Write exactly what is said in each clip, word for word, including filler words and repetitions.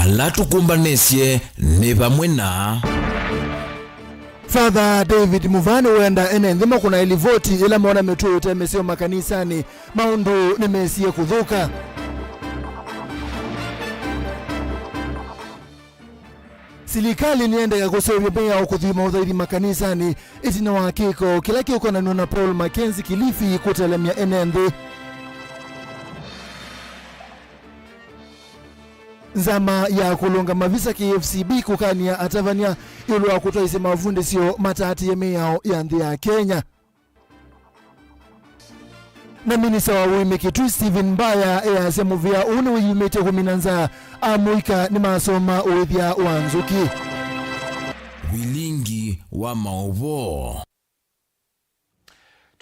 Ala tũkũmbanĩsye nĩ vamwe na. Father David Muvaa nĩwenda ene nthĩ makũnae livoti ĩla mona mĩtuo ĩte mĩseo makanisanĩ, maũndũ nĩmesie kũthũka. Silikalĩ nĩyendeea kũseũvya mĩao kũthima ũthaithi makanisanĩ ĩtina wa kĩko kĩla kĩũkonanw'a na Paul Mackenzie Kilifi kũtelemya ene nthĩ. Nzama ya kũlũnga mavisa K F C B kũkanĩa atavany'a ĩũlũ wa kũtwaĩsya mavundĩsyo mataatĩĩe mĩao ya nthĩ ya Kenya. Na minista wa ũĩmi Kitui Stephen Mbaya easya mũvĩa ũũ nĩwĩyumĩtye kũmina nzaa amũika nĩmasoma ũĩthya wa nzũkĩ. Vilingi wa maũvoo.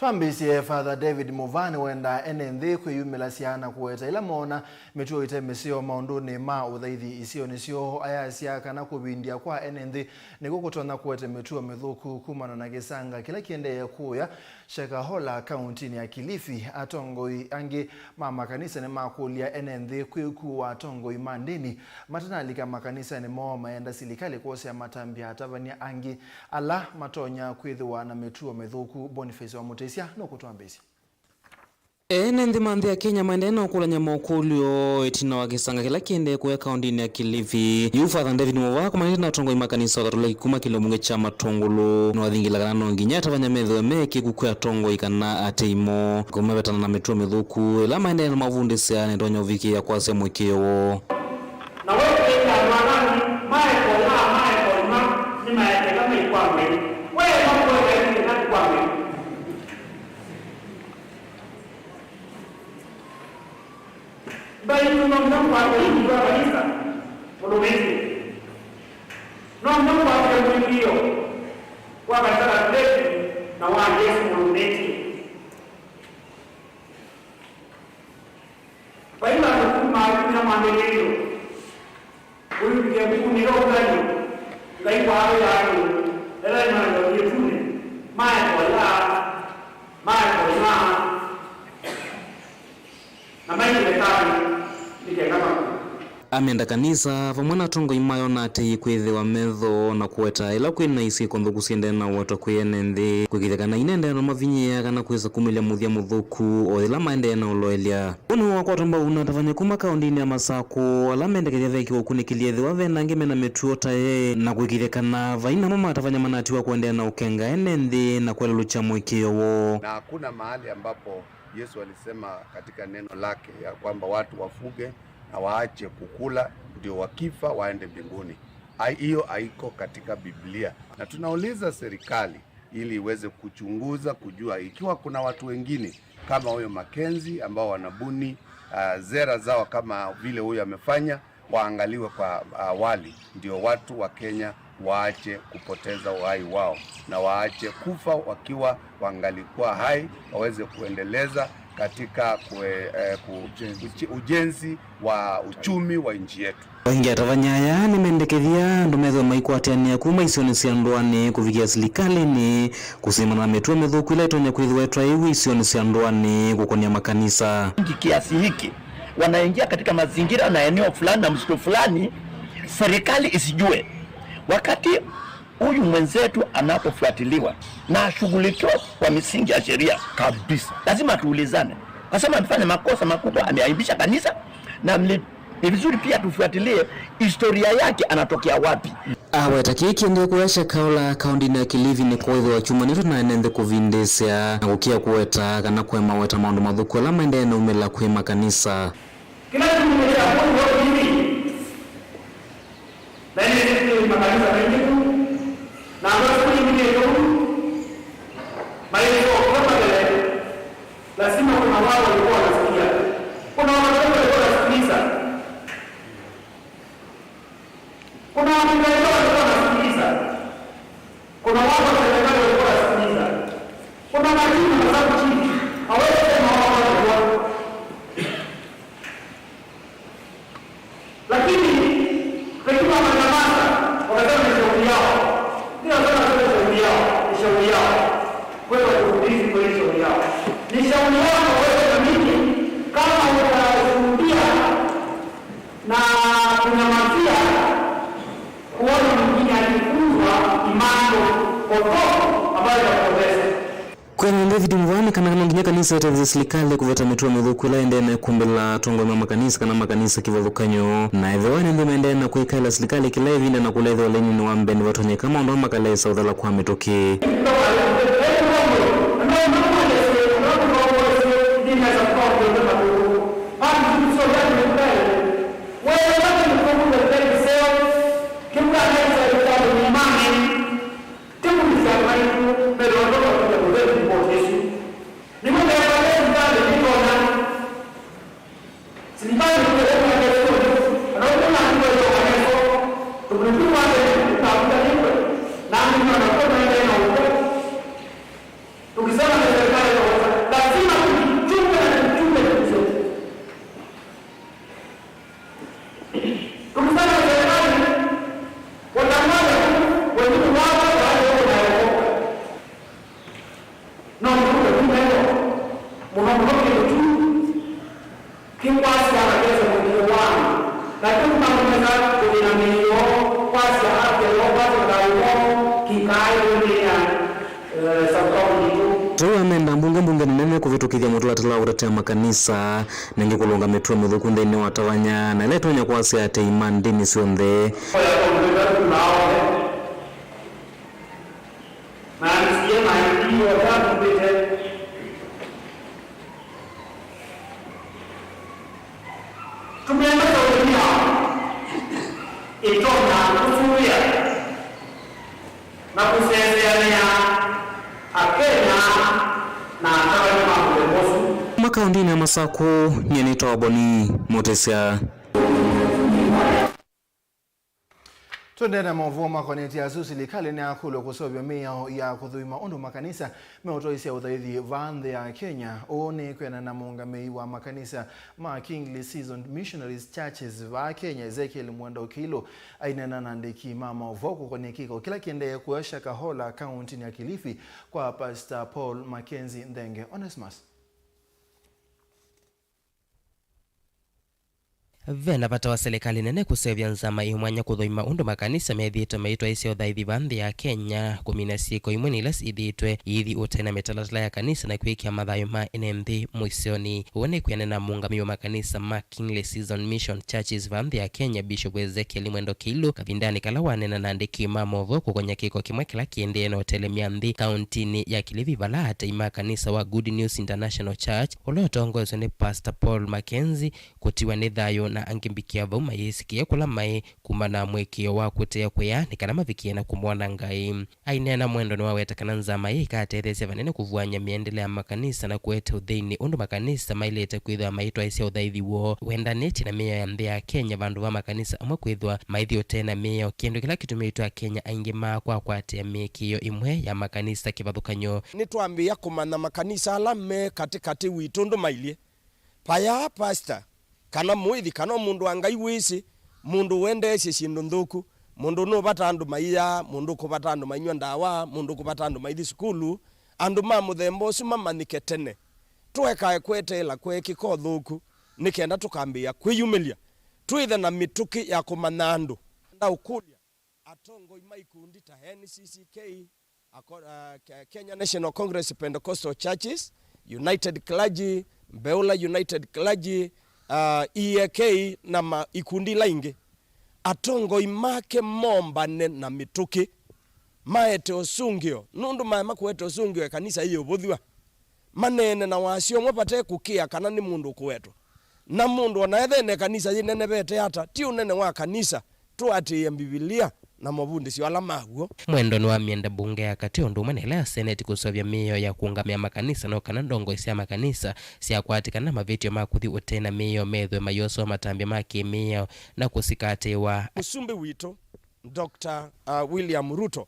Twambĩĩsye, Father David Muvaa nĩwendaa ene nthĩ kwĩyumĩlasya na kũweta ĩla moona mĩtuo ĩte mĩseo maũndũnĩ ma ũthaithi isionĩ syoo, ayasya kana kũvindya kwa ene nthĩ nĩkw'o kũtonya kũete mĩtuo mĩthũku kumana na kĩsanga kĩla kĩendee kũya Shakahola, kauntinĩ ya Kilifi. Atongoi angĩ ma makanisa nĩmakũlya ene nthĩ kwĩkũwa atongoi ma ndĩni matanalika makanisanĩ moo mayenda silikalĩ kwosea matambya atavany'a angĩ ala matonya kwĩthĩwa na mĩtuo mĩthũku. Boniface wa Mũtĩsya nũkũtwambĩĩsya. Ene nthĩ ma nthĩ ya Kenya maendee na ũkũlany'a mokũlyo ĩtina wa kĩsanga kĩla kĩendee kũya kaũntĩnĩ ya Kilifi. Yu Father David Muvaa akomanĩte na atongoi ma kanisa wa Katoleki kuma kĩlio mbunge kya Matũngũlũ nĩwathingĩla kana no nginya atavany'a methĩwe meekĩku kwĩ atongoi kana atei moo kũmavetana na mĩtuo mĩthũku ĩla maendee na mavundĩsya nĩtonya ũvikĩĩa kwasya mũĩkĩĩo woo. Na we ũkethĩa andũ ala angĩ maekole aa maekole ma nĩmaekeka maikwangwe, we makuekeka nĩkĩna kũkwangwe. Mbaitũ no nginya kũkwatĩlĩlya kanisa mũlũmĩtye. No nginya kũkwatĩlĩlya mũingĩĩo wa kanisa Katoleki na wa Yesũ mũlũmĩtye. Vai vandũ kuma atumĩa mambĩlĩĩlyo. Ũyumĩke mbukunĩ ya Ũthayũ, Ngai waaĩe andũ ela nĩmaleũkie ĩtunĩ, maekole aa, maekole aa, na maingĩle kanĩ nĩ kenda makw'e. Amenda kanisa vamwe na atongoi mayo na atei kwĩthĩwa metho na kũweta ĩla kwĩ na isyĩko nthũku syendee na ũwetwa kwĩ ene nthĩ, kwĩkĩthya kana inendee na mavinyĩĩa kana kwĩsa kumĩlya mũthya mũthũku o yĩla maendee na ũloelya. Ũũ nĩw'o wakwatwa mbau na atavany'a kuma kaũntĩnĩ ya Masakũ, ala mendekethya vekĩwe ũkunĩkĩli ethĩwa ve na angĩ me na mĩtuo ta ĩĩ, na kũĩkĩĩthya kana vai namo ma atavany'a manatiwa kũendeea na ũkenga ene nthĩ na kũelelũkya mũĩkĩĩo woo. Na hakuna mahali ambapo Yesu alisema katika neno lake ya kwamba watu wafuge na waache kukula, ndio wakifa waende mbinguni. Hai-, hiyo haiko katika Biblia. Na tunauliza serikali ili iweze kuchunguza, kujua ikiwa kuna watu wengine kama huyo Mackenzie ambao wanabuni, ah, sera zao kama vile huyo amefanya, waangaliwe kwa awali, ndio watu wa Kenya waache kupoteza uhai wao na waache kufa wakiwa wangalikuwa hai, waweze kuendeleza katika kue-, eh, ku-, ujenzi. Uche-, ujenzi wa uchumi wa nchi yetu. Aingĩ atavany'a aya nĩmendekethya andũ methĩwe maikwatĩanĩa kuma isionĩ sya ndũanĩ kũvikĩa silikalĩnĩ kũsĩmana na mĩtuo mĩthũku ĩla ĩtonya kwĩthĩwa ĩtwaĩĩw'e isionĩ sya ndũanĩ kũkonĩa makanisa. Kiasi hiki wanaingia katika mazingira na eneo fulani na msitu fulani, serikali isijue. Wakati huyu mwenzetu anapofuatiliwa na ashughulikiwa kwa misingi ya sheria kabisa, lazima tuulizane, kwa sababu amefanya makosa makubwa, ameaibisha kanisa, na mli-, ni vizuri pia tufuatilie historia yake, anatokea wapi. Aweta kĩĩ kĩendee kũya Shakahola, kaũntĩnĩ ya Kilifi, nĩkwĩthĩwa kyumanĩtwe na ene nthĩ kũvindĩsya na kũkĩa kũweta kana kũema weta maũndũ mathũku ala maendee na umĩla kwĩ makanisa. Kĩla kyumwa kya kũu Kilifi, na nĩsĩkĩe makanisa maingĩ kũu, na andũ asu maingĩ kũu maisyoka mbele, lazima kuna wao walikuwa wanasikia. Kuna watu walikuwa wanasikiliza. Kuna watu walikuwa wanasikiliza. Kuna watu wa serikali walikuwa wanasikiliza. Kuna majina, kwa sababu chief hawezi sema wao wanajua. Lakini pengine wananyamaza, wakasema ni shauri yao. Ndio wanasema sio shauri yao, ni shauri yao. Kwa hivyo, turudishe kwa hii shauri yao. Ni shauri yao wewe na mimi, kama utashuhudia na Kunyamazia kuona mwingine akifungwa ni mambo potofu ambayo inapoteza. Kwĩanana na David Mvani kana no nginya kanisa ĩtetheesye silikalĩ kũveta mĩtuo mĩthũku ĩla ĩendee na ĩkũmbĩla atongoi ma makanisa kana makanisa kĩvathũkany'o, na ethĩwa ene nthĩ maendee na kwĩkaĩla silikalĩ kĩla ĩvinda na kũla ethĩwa lainĩnĩ wa mbee nĩvatonyeka maũndũ aa makalesa ũthela kwa mĩtũkĩ. Tukisema na serikali ya kwanza, lazima tujichunge na tuchunge ndugu zetu. Tukisema na serikali, watangaza tu, wengine wapo, baadhi wako na Yehova. No mũndũ ũmwe mũno mũno kĩndũ kĩu kĩkwasya makese mũthio wao, na kĩu makomesa kũthĩna mĩio, kwasya afya yoo, kwasya thayũ woo, kĩkaĩ ũendeea, eh, sub-county yitũ. Tũu amenda mbunge mbungeni nene kũvĩtũkĩthya mũtalatala wa kũtetea makanisa, na ĩngĩ kũlũnga mĩtuo mĩthũku nthĩnĩ wa tavany'a, na ĩla ĩtonya kwasya atei ma ndĩni syonthe. Na nisikie maĩti yote atupĩte. Tũmĩanĩsya ũthemia ĩtonya kũsũvĩa na kũseseanĩa Akenya na atavany'a ma mũthemba ũsu. Kuma kaũndĩnĩ ya Masakũ, nyie nĩtawa Boni Mũtĩsya. Tũendee na maũvoo makonetye asu, silikalĩ nĩyakũlw'a kũseũvya mĩao ya kũthũima ũndũ makanisa meũtwaĩsya ũthaithi vaa nthĩ ya Kenya. Ũũ nĩ kwĩanana na mũũngamĩi wa makanisa ma Kingly Seasoned Missionaries Churches vaa Kenya, Ezekiel Mwendo Kĩilũ, aineena na andĩki ma maũvoo kũkonĩa kĩko kĩla kĩendee kũya Shakahola, kaũntĩnĩ ya Kilifi, kwa Pastor Paul Mackenzie Nthenge. Onesmus. Ve na vata wa silikalĩ nene kũseũvya nzama ĩ mwanya kũthũima ũndũ makanisa methĩĩtwe maitwaĩsya ũthaithi vaa nthĩ ya Kenya, kũmina syĩko imwe na ila syĩthĩĩtwe iithi ũtee na mĩtalatala ya kanisa, na kwĩkĩa mathayũ ma ene nthĩ mũisyonĩ. Ũu nĩ kwĩanana na mũũngamĩi wa makanisa ma Kingly Season Mission Churches vaa nthĩ ya Kenya, Bishop Ezekiel Mwendo Kĩilũ, kavindanĩ kala waneena na andĩki ma maũvoo kũkonya kĩko kĩmwe kĩla kĩendee na ũtelemya nthĩ kaũntĩnĩ ya Kilifi, vala atei ma kanisa wa Good News International Church, ũla ũtongoeswe nĩ Pastor Paul Mackenzie, kũtiwa nĩ thayũ, na angĩ mbikĩa vau mayĩsĩkĩe kũla maĩ kumana na mũĩkĩĩo wa kũtea kwĩa nĩ kana mavikĩe na kũmwona Ngai. Aineena, Mwendo nĩwaweta kana nzama ĩĩ ĩkatetheesya vanene kũvuany'a mĩendele ya makanisa na kũete ũtheinĩ ũndũ makanisa maĩlĩte kwĩthĩwa maitwaĩsya ũthaithi woo wendanĩtye na mĩao ya nthĩ ya Kenya, vandũ va makanisa amwe kwĩthĩwa maithi ũtee na mĩao, kĩndũ kĩla kĩtumĩtwe Akenya aingĩ maa kwakwatĩa mĩĩkĩĩo ĩmwe ya makanisa kĩvathũkany'o. Nĩtwambĩĩa kũmanya makanisa ala me katĩkatĩ witũ ũndũ mailyĩ. Vaya pastor, kana mũĩthi, kana o mũndũ wa Ngai wĩsĩ, mũndũ ũendeesye syĩndũ nthũku, mũndũ nũvata andũ maiyaa, mũndũ ũkũvata andũ mainyw'a ndawa, mũndũ ũkũvata andũ maithi sukulu, andũ ma mũthemba ũsu mamanyĩke tene. Tũekae kweteela kweekĩka ũthũku, nĩ kenda tũkambĩĩa kwĩyumĩlya, twĩthe na mĩtũkĩ ya kũmanya andũ. Ndaũkũlya, atongoi ma ikundi ta N C C K, ako-, uh, Ke-, Kenya National Congress Pentecostal Churches, United Clergy, Mbeula United Clergy, uh, E A K, na ma ikundi ila ingĩ. Atongoi make mombane na mĩtũkĩ, maete ũsũngĩo, nũndũ maema kũete ũsũngĩo ĩkanisa ĩyĩũvũthw'a. Maneene na wasya ũmwe vate kũkĩa kana nĩ mũndũ ũkũwetwa. Na mũndũ o na ethene kanisa yĩnenevete ata, ti ũnene wa kanisa, tũatĩĩe Mbivilia na mavundĩsyo ala maw'o. Mwendo nĩwamyenda mbunge ya katĩ ũndũ ũmwe na ĩla ya seneti kũseũvya mĩao ya kũũngamĩa makanisa, no kana ndongoi sya makanisa syakwatĩkana na mavĩtyo ma kũthi ũtee na mĩao methĩwe mayosoa matambya ma kĩ-mĩao na kũsikatĩĩwa. Mũsumbĩ witũ, Doctor, uh, William Ruto,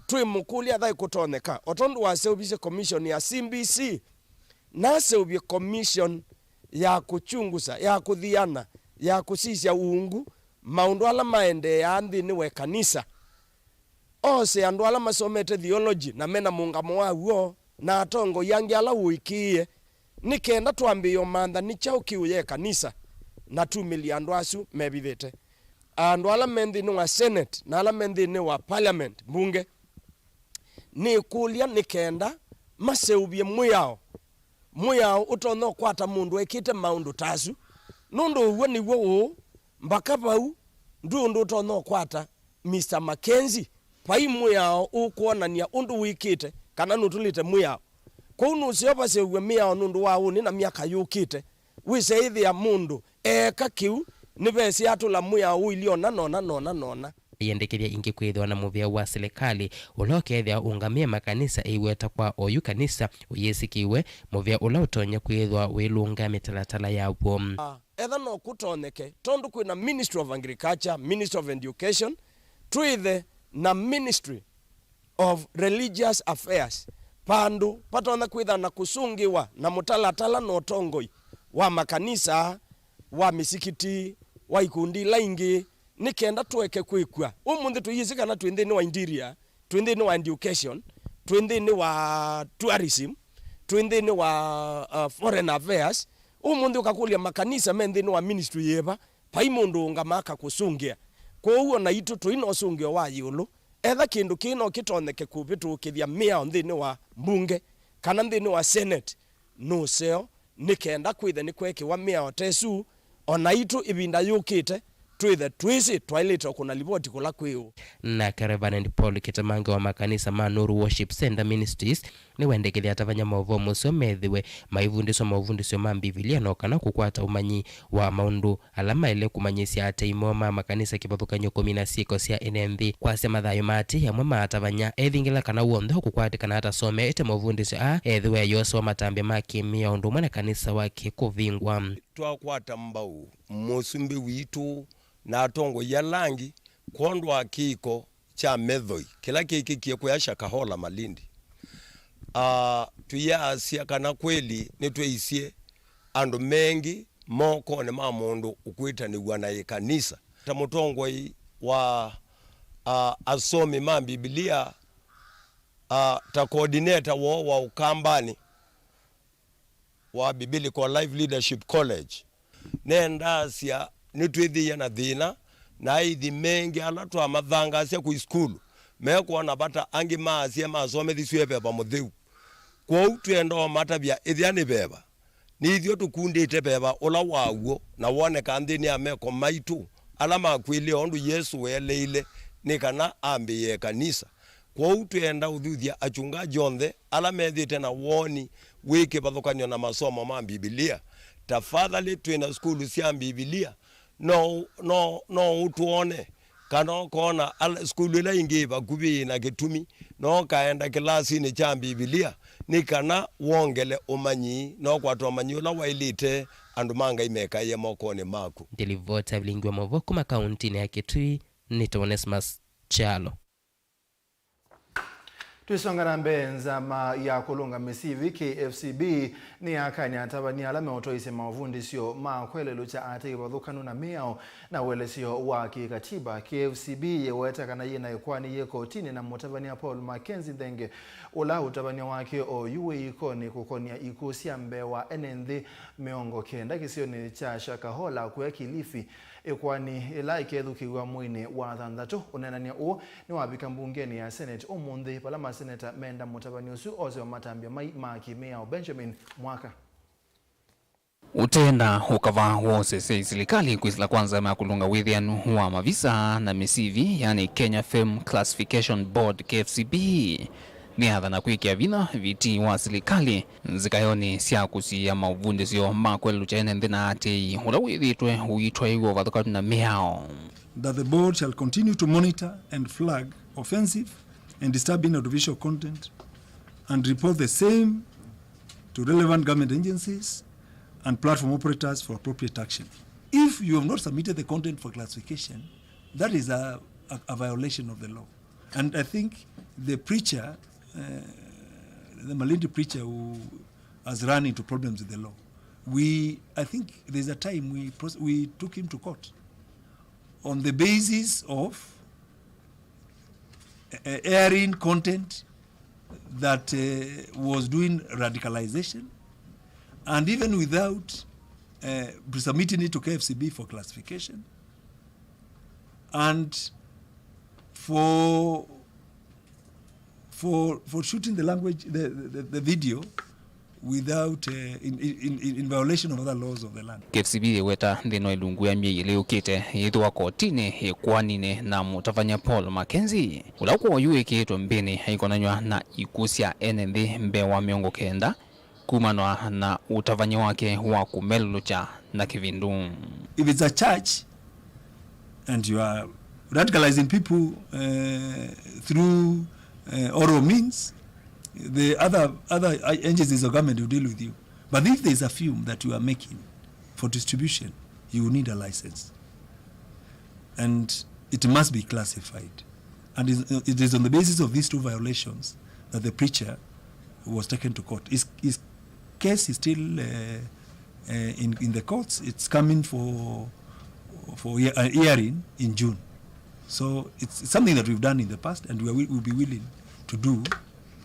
twĩmũkũlya ethĩwa ĩkũtonyeka, o tondũ waseũvisye commission ya C B C, naseũvye commission ya kũchunguza, ya kũthiana, ya kũsisya uungu maũndũ ala maendeeaa nthĩnĩ wa ĩkanisa. Ose andũ ala masomete theology na mena mũũngamo wa w'o, na atongoi angĩ ala ũĩkĩĩe, nĩ kenda twambĩĩe ũmantha nĩ kyaũ kĩũya ĩkanisa, na tumĩlye andũ asu mevithĩte. Andũ ala me nthĩnĩ wa Senate na ala me nthĩnĩ wa Parliament, mbunge, nĩkũlya nĩ kenda maseũvye mwĩao, mwĩao ũtonya ũkwata mũndũ ekĩte maũndũ ta asu, nũndũ ũw'o nĩw'o ũũ, mbaka vau, ndwĩ ũndũ ũtonya ũkwata Mister Mackenzie, vai mwĩao ũkwonany'a ũndũ wĩkĩte kana nũtũlĩte mwĩao. Kwoou nũseo vaseũvw'e mĩao nũndũ wa ũnĩ na myaka yũkĩte, wĩseĩthĩa mũndũ eeka kĩu nĩvesĩ atũla mwĩao ũilyĩ ona nona nona nona. Yĩendekethya ĩngĩ kwĩthĩwa na mũvĩa wa silikalĩ ũla ũkeethĩa ũngamĩe makanisa ĩiweta kwa oyu kanisa ũyĩsĩkĩwe, mũvĩa ũla ũtonya kwĩthĩwa wĩlũnga mĩtalatala yaw'o. Ah, etha no kũtonyeke, tondũ kwĩ na Ministry of Agriculture, Ministry of Education, twĩthe na Ministry of Religious Affairs, vandũ vatonya kwĩtha na kũsũngĩwa na mũtalatala na ũtongoi wa makanisa, wa mĩsikiti, wa ikundi ila ingĩ, nĩ kenda tũeke kwĩkw'a. Ũmũnthĩ tũyĩsĩ kana twĩ nthĩnĩ wa interior, twĩ nthĩnĩ wa education, twĩ nthĩnĩ wa tourism, twĩ nthĩnĩ wa, uh, foreign affairs. Ũmũnthĩ ũkakũlya makanisa me nthĩnĩ wa ministry yĩva, vai mũndũ ũũngama akakũsũngĩa. Kwoou o naitũ tũi na ũsũngĩo wa ĩũlũ. Etha kĩndũ kĩĩ no kĩtonyeke kũvĩtũkĩthya mĩao nthĩnĩ wa mbunge kana nthĩnĩ wa Senate, nũseo, nĩ kenda kwĩthe nĩkwekĩwa mĩao ta ĩsu, o naitũ ĩvinda yũkĩte twĩthe twĩsĩ twaĩlĩte o kũna livoti kũla kwĩ ũũ. Nake Reverend Paul Kĩtemange wa makanisa ma Nuru Worship Centre Ministries nĩwendekethya atavany'a maũvoo mũseo methĩwe maivundĩswa maũvundĩsyo ma Mbivilia no kana kũkwata ũmanyi wa maũndũ ala maĩle kũmanyĩsya atei moo ma makanisa kĩvathũkany'o kũmina syĩko sya ene nthĩ, kwasya mathayũ ma atei amwe ma atavany'a, ethingĩla kana w'onthe ũkũkwatĩkana atasomeete maũvundĩsyo aa ethĩwe eyosewa matambya ma kĩmĩa ũndũ ũmwe na kanisa wake kũvingwa. Twakwata mbau mũsumbĩ witũ na atongoi ala angĩ kwondũ wa kĩko kya methoi kĩla kĩkĩkie kũya Shakahola, Malindi. Ah, tũyaasya kana kweli nĩtweisye andũ mengĩ mokonĩ ma mũndũ ũkwĩtanĩw'a na ĩkanisa. Ta mũtongoi wa, ah, asomi ma Mbivilia, ah, ta coordinator woo wa Ũkambanĩ wa Biblical Life Leadership College, nendasya nĩtwĩthĩie na thĩna, na aithi mengĩ ala twamathangaasya kwĩ sukulu mekwona vata angĩ maasye masomethisw'e veva mũtheu. Kwoou twĩenda ũmatavya ĩthya nĩ veva. Nĩ ithyĩ tũkundĩte veva ũla wa w'o na woneka nthĩnĩ ya meko maitũ ala makw'ĩlĩe ũndũ Yesũ weeleile nĩ kana ambĩĩe ĩkanisa. Kwoou twĩenda ũthuthya achungaji onthe ala methĩĩte na woni wĩ kĩvathũkany'o na masomo ma Mbivilia. Tafadhali, twĩ na sukulu sya Mbivilia. No, no, no ũtwone kana ũkoona ala, sukulu ĩla ĩngĩ ĩ vakuvĩ yĩ na kĩtumi, no ũkaenda kĩlasinĩ kya Mbivilia nĩ kana wongele ũmanyi na ũkwata ũmanyi ũla waĩlĩte andũ ma Ngai mekaĩe mokonĩ maku. Ndilivota vilingi wa maũvoo kuma kauntinĩ ya Kitui, nĩ Onesmus Kyalo. Twĩsonga na mbee, nzama ya kũlũnga mĩsivi, K F C B, nĩyakany'a atavany'a ala meũtwaisye maũvundĩsyo ma kwelelũkya atei vathũkanu na mĩao na ũelesyo wa kĩkatiba. K F C B yĩweta kana yĩ na ĩkoani yĩ kotinĩ na mũtavany'a Paul Mackenzie Nthenge, ũla ũtavany'a wake oyu wĩ ikonĩ kũkonia ikuũ sya mbee wa ene nthĩ mĩongo kenda kĩsionĩ kya Shakahola kũya Kilifi, ĩkoani ĩla ĩkethukĩĩw'a mweinĩ wa thanthatũ. Ũneenany'a ũũ nĩwavika mbungenĩ ya Senate ũmũnthĩ, vala maseneta menda mũtavany'a ũsu osewa matambya mai ma kĩmĩao. Benjamin Mwaka. Ũteenda ũkava wose syai silikalĩ kwĩsĩla kwa nzama ya kũlũnga wĩthĩanu wa mavisa na mĩsivi, yani Kenya Film Classification Board, K F C B, nĩyathana kwĩkĩa vinya viti wa silikalĩ nzikayonĩ sya kũsiĩĩa maũvundĩsyo ma kwelelũkya ene nthĩ na atei ũla wĩthĩĩtwe ũitwaĩw'a ũvathũkanu na mĩao. That the board shall continue to monitor and flag offensive and disturbing audiovisual content and report the same to relevant government agencies and platform operators for appropriate action. If you have not submitted the content for classification, that is a, a, a violation of the law. And I think the preacher, uh, the Malindi preacher who has run into problems with the law, we, I think there's a time we pros-, we took him to court on the basis of, uh, airing content that, uh, was doing radicalization, and even without, uh, submitting it to K F C B for classification, and for, for, for shooting the language, the, the, the video without, uh, in, in, in, in violation of other laws of the land. K F C B yĩweta nthĩnĩ wa ĩlungu ya myei ĩlĩ yũkĩte yĩthĩwa kotinĩ ĩkoanĩnĩ na mũtavany'a Paul Mackenzie, ũla kwa oyu wĩkĩĩtwe mbĩnĩ aikonanw'a na ikuũ sya ene nthĩ mbee wa mĩongo kenda kumana na ũtavany'a wake wa kũmelũlũkya na kĩvindu. If it's a church and you are radicalizing people, uh, through, uh, oral means, the other, other agencies of government will deal with you. But if there's a film that you are making for distribution, you will need a license. And it must be classified. And is, it is on the basis of these two violations that the preacher was taken to court. His, his case is still, uh, uh, in, in the courts. It's coming for, for hea-, uh, hearing in June. So it's something that we've done in the past and we will, will be willing to do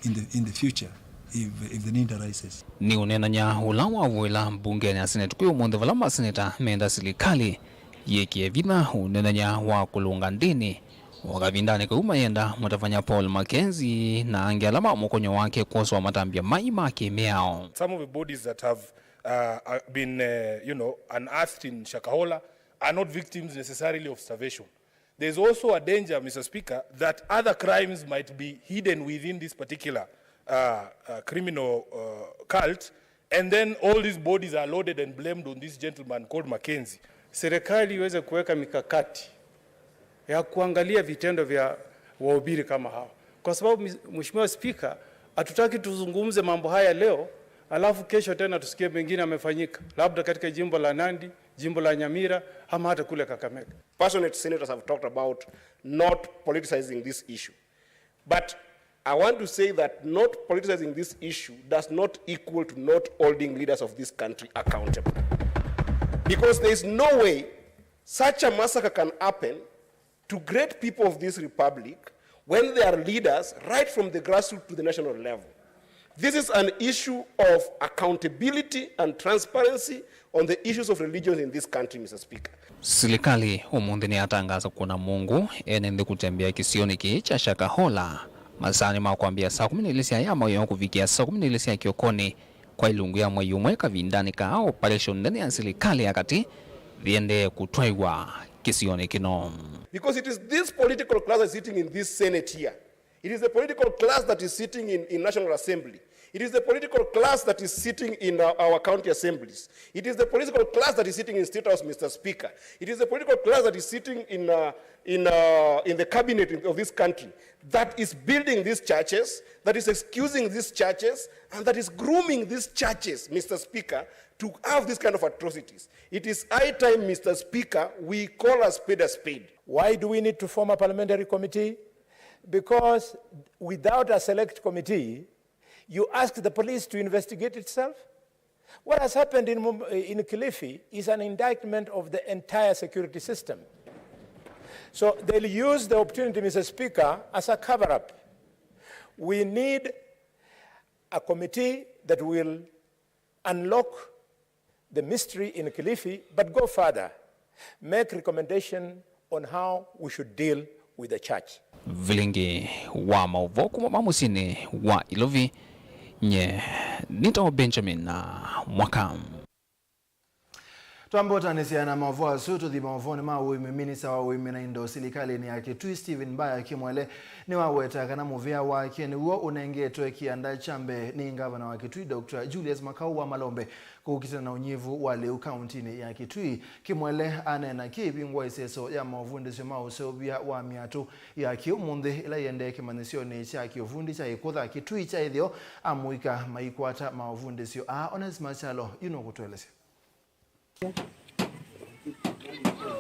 in the, in the future if, if the need arises. Nĩ ũneenany'a ũla wavũĩla mbungenĩ ya Senate kwĩ ũmũnthĩ vala maseneta menda silikalĩ yĩkĩe vinya ũneenany'a wa kũlũnga ndĩni. O kavindanĩ kau mayenda mũtavany'a Paul Mackenzie na angĩ ala ma mũkonyo wake kwoswa matambya mai ma kĩmĩao. Some of the bodies that have, uh, uh, been, uh, you know, unearthed in Shakahola are not victims necessarily of starvation. There's also a danger, Mister Speaker, that other crimes might be hidden within this particular, uh, uh, criminal, uh, cult, and then all these bodies are loaded and blamed on this gentleman called Mackenzie. Serikali iweze kuweka mikakati ya kuangalia vitendo vya wahubiri kama hawa, kwa sababu, Mheshimiwa Speaker, hatutaki tuzungumze mambo haya leo alafu kesho tena tusikie mengine yamefanyika, labda katika jimbo la Nandi, jimbo la Nyamira, ama hata kule Kakamega. Passionate senators have talked about not politicizing this issue. But I want to say that not politicizing this issue does not equal to not holding leaders of this country accountable. Because there is no way such a massacre can happen to great people of this republic when they are leaders right from the grassroots to the national level. This is an issue of accountability and transparency on the issues of religions in this country, Mister Speaker. Silikalĩ ũmũnthĩ nĩyatangaasa kũna mũngũ ene nthĩ kũtembea kĩsionĩ kĩĩ kya Shakahola masaanĩ ma kwambĩĩa saa kũmi na ilĩ sya yamũyo kũvikĩa saa kũmi na ilĩ sya kĩokonĩ kwa ilungu ya mwei ũmwe kavindanĩ ka operation nene ya silikalĩ ya katĩ yĩendee kũtwaĩwa kĩsionĩ kĩno. Because it is this political class that is sitting in this Senate here. It is the political class that is sitting in, in National Assembly. It is the political class that is sitting in our, our county assemblies. It is the political class that is sitting in State House, Mister Speaker. It is the political class that is sitting in, uh, in, uh, in the cabinet of this country that is building these churches, that is excusing these churches, and that is grooming these churches, Mister Speaker, to have this kind of atrocities. It is high time, Mister Speaker, we call a spade a spade. Why do we need to form a parliamentary committee? Because without a select committee, you ask the police to investigate itself. What has happened in Mum-, in Kilifi is an indictment of the entire security system. So they'll use the opportunity, Mister Speaker, as a cover-up. We need a committee that will unlock the mystery in Kilifi, but go further, make recommendation on how we should deal with the church. Vilingi wa maũvoo kuma ma mũsyĩnĩ wa Ilovi, nye nĩtawa Benjamin na Mwaka. Twambũtanĩsya na maũvoo asu, tũthi maũvoonĩ ma ũĩmi. Minista wa ũĩmi na indo silikalĩnĩ ya Kitui, Stephen Mbaya Kimwele, nĩwaweta kana mũvea wake nĩw'o ũnengetwe kĩanda kya mbee nĩ ngavana wa Kitui, Doctor Julius Makau wa Malombe, kũkitana na ũnyivu wa lĩu kauntinĩ ya Kitui. Kimwele aneena kĩ ĩvingũa ĩseso ya maũvundĩsyo ma ũseũvya wa myatũ ya kĩũmũnthĩ ĩla ĩendee kĩmanyĩsyonĩ kya kĩũvundi kya Ĩkũtha, Kitui kya ĩtheo, amũika maikwata maũvundĩsyo aa. Onesmus Kyalo yu nũkũtũelesya.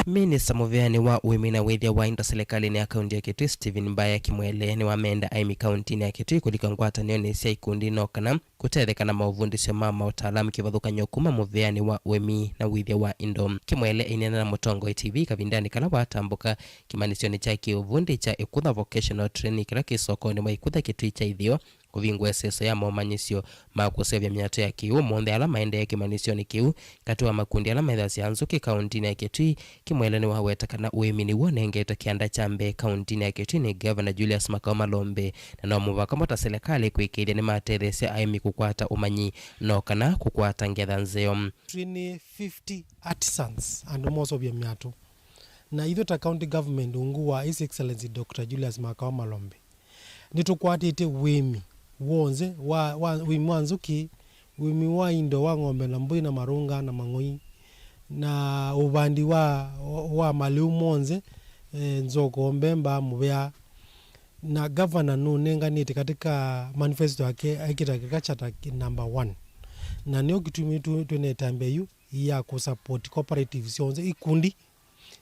Minista mũveanĩ wa ũĩmi na wĩthĩa wa indo silikalĩnĩ ya kaunti ya Kitui, Stephen Mbaya Kimwele, nĩwamenda aĩmi kauntinĩ ya Kitui kũlika ngwatanĩonĩ sya ikundi no kana kũtetheka na maũvundĩsyo ma maũtaalamu kĩvathũkany'o kuma mũveanĩ wa ũĩmi na wĩthĩa wa indo. Kimwele aineena na Mũtongoi T V kavindanĩ kala watambũka kĩmanyĩsyonĩ kya kĩũvundi kya Ĩkũtha Vocational Training kĩla kĩ sokonĩ mwa Ĩkũtha, Kitui kya ĩtheo, Kũvingũa ĩseso ya momanyĩsyo ma kũseũvya mĩatũ ya kĩw'ũ ũmũnthĩ ala maendee kĩmanyĩsyonĩ kĩu katĩ wa makundi ala methasya nzũkĩ kaũntinĩ ya Kitui, Kimwele nĩwaweta kana ũĩmi nĩw'o ũnengetwe kĩanda kya mbee kaũntinĩ ya Kitui nĩ Ngavana Julius Makau Malombe, na no mũvaka mota silikalĩ kwĩkĩĩthya nĩmatetheesya aĩmi kũkwata ũmanyi no kana kũkwata ngetha nzeo. Twĩ nĩ fifty artisans, andũ moseũvya mĩatũ. Na ithyĩ ta county government ungu wa His Excellency Doctor Julius Makau Malombe, nĩtũkwatĩte ũĩmi w'onthe wa, wa, ũĩmi wa nzũkĩ, ũĩmi wa indo wa ng'ombe na mbũi na marũnga na mang'oi, na ũvandi wa, wa malĩu monthe, eh, nzoko, mbemba, mũvea. Na governor nũnenganĩte katika manifesto yake, aĩkĩte agriculture ta number one. Na nĩyo kĩtumi tu-, twĩ na ĩtambya yu ya kũsupport cooperatives syonthe, ikundi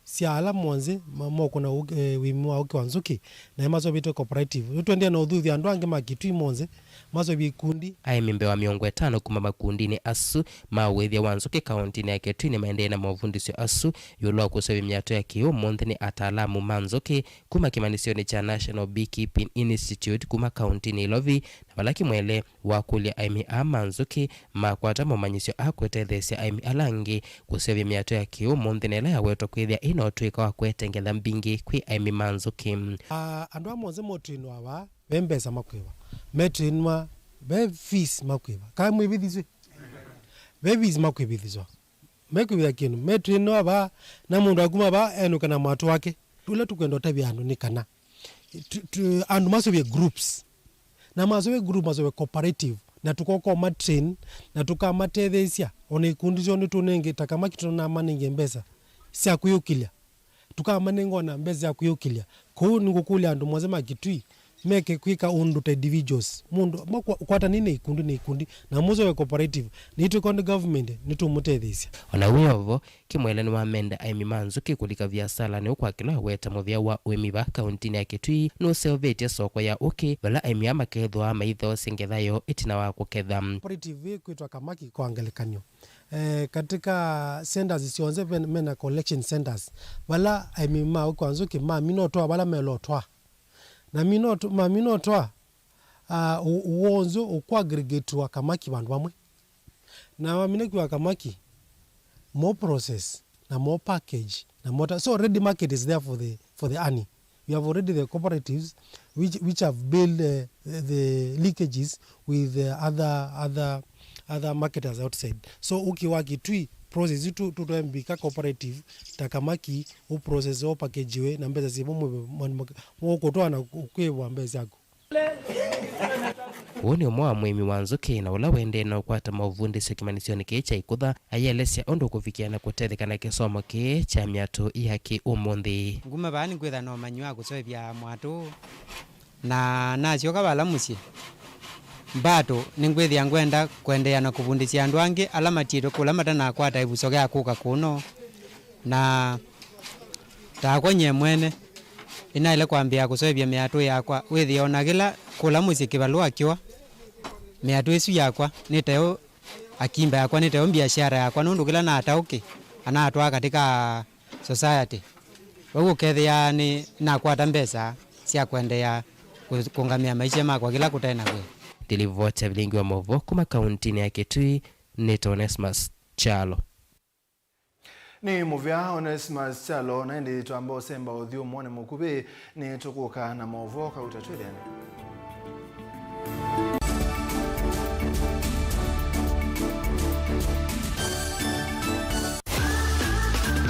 sya ala monthe ma-, mokũna ũ-, eh, ũĩmi wa ũkĩ wa nzũkĩ, na nĩmaseũvĩtwe cooperative. Yu tũendee na ũthuthya andũ angĩ ma Kitui monthe maseũvye ikundi. Aĩmi mbee wa mĩongo ĩtano kuma makundinĩ asu ma ũĩthya wa nzũkĩ kaũntinĩ ya Kitui nĩmaendee na mavundĩsyo asu ĩũlũ wa kũseũvya mĩatũ ya kĩw'ũ ũmũnthĩ nĩ ataalamu ma nzũkĩ kuma kĩmanyĩsyonĩ kya National Beekeeping Institute kuma kaũntinĩ Ilovi, na vala Kimwele wakũlya aĩmi aa ma nzũkĩ makwata momanyĩsyo a kũtetheesya aĩmi ala angĩ kũseũvya mĩatũ ya kĩw'ũ ũmũnthĩ, na ĩla yawetwa kwĩthĩa ĩna ũtũĩka wa kũete ngetha mbingĩ kwĩ aĩmi ma nzũkĩ. Ah, andũ aa monthe motrainwa vaa, ve mbesa makwĩva. Metrainwa, ve fees makwĩva. Kaa mwĩvĩthisw'e? Ve fees makwĩvĩthiswa. Mekwĩvĩtha kĩndũ. Metrainwa vaa, na mũndũ akuma vaa enũka na mwatũ wake. Ũla tũkwenda ũtavya andũ nĩ kana tu-, tu-, andũ maseũvye groups. Na maseũvye group, maseũvye cooperative. Na tũkoka ũmatrain, na tũkamatetheesya. O na ikundi syoo nĩtũnenge, ta Kamaki tũnamanenge mbesa sya kwĩyũkĩlya. Tũkamanenga o na mbesa sya kwĩyũkĩlya. Kwoou nĩngũkũlya andũ monthe ma Kitui meke kwĩka ũndũ ta individuals. Mũndũ, makwa-, kwatanĩe na ikundi na ikundi, na mũseũvye cooperative. Naitũ county government nĩtũmũtetheesya. O na wĩ o vo, Kimwele nĩwamenda aĩmi ma nzũkĩ kũlika viasalanĩ ũũ kwa kĩla aweta mũvĩa wa ũĩmi vaa kaũntinĩ ya Kitui nũseũvĩtye soko ya ũkĩ, vala aĩmi aa makethĩwa maithoosya ngetha yoo ĩtina wa kũketha. Cooperative ĩkwĩtwa Kamaki kwa ngelekany'o. Eh, katika centers syonthe ven-, mena collection centers, vala aĩmi ma ũkĩ wa nzũkĩ mamina ũtwaa vala melotwaa. Na mina ũtw-, mamina ũtwaa, ah, ũ-, w'onthe ũkũ aggregate wa Kamaki vandũ vamwe. Na wamina kwĩwa Kamaki, mo process, na mo package, na mo ta-, so ready market is there for the, for the honey. We have already the cooperatives which, which have built, uh, the, the linkages with the other, other, other marketers outside. So ũkĩ wa Kitui process tu, tu, tu mbika cooperative ta Kamaki, u process, o package we, na mbesa syĩvo mwe, mwe, mwe, ũkũtwaa na kwĩvwa mbesa syaku. Ũũ nĩ ũmwe wa mũĩmi wa nzũkĩ na ũla wendee na ũkwata maũvundĩsyo kĩmanyĩsyonĩ kĩĩ kya ĩkũtha, ayĩelesya ũndũ ũkũvikĩa na kũtetheka na kĩsomo kĩĩ kya myatũ ya kĩ ũmũnthĩ. Nguma vaa nĩngwĩtha na ũmanyi wa kũseũvya mwatũ, na nasyoka vala mũsyĩ, mbato nĩngwĩthĩa ngwenda kũendeea na kũvundĩsya andũ angĩ ala matiĩtwe kũla matanakwata ĩvuso ya kũka kũno. Na takwa nyie mwene, nĩnaĩle kwambĩĩa kũseũvya mĩatũ yakwa, wĩthĩe o na kĩla kũla mũsyĩ kĩvalũa kĩwa, mĩatũ ĩsu yakwa nĩ tayo akimba yakwa, nĩ tayo mbiasyara yakwa, nũndũ kĩla nataũkĩ anatwaa katika society. Vau ũkethĩa nĩ nakwata mbesa sya kũendeea kũ-, kũngamĩa maisha makwa kĩla kũte na wĩa. Ndilivoti ya vilingi wa maũvoo kuma kauntinĩ ya Kitui, nĩ Onesmus Kyalo. Nĩ mũvea Onesmus Kyalo, na ĩndĩ twamba ũsemba ũthyũmũonĩ mũkuvĩ, nĩ tũkũka na maũvoo kauta twĩthĩane.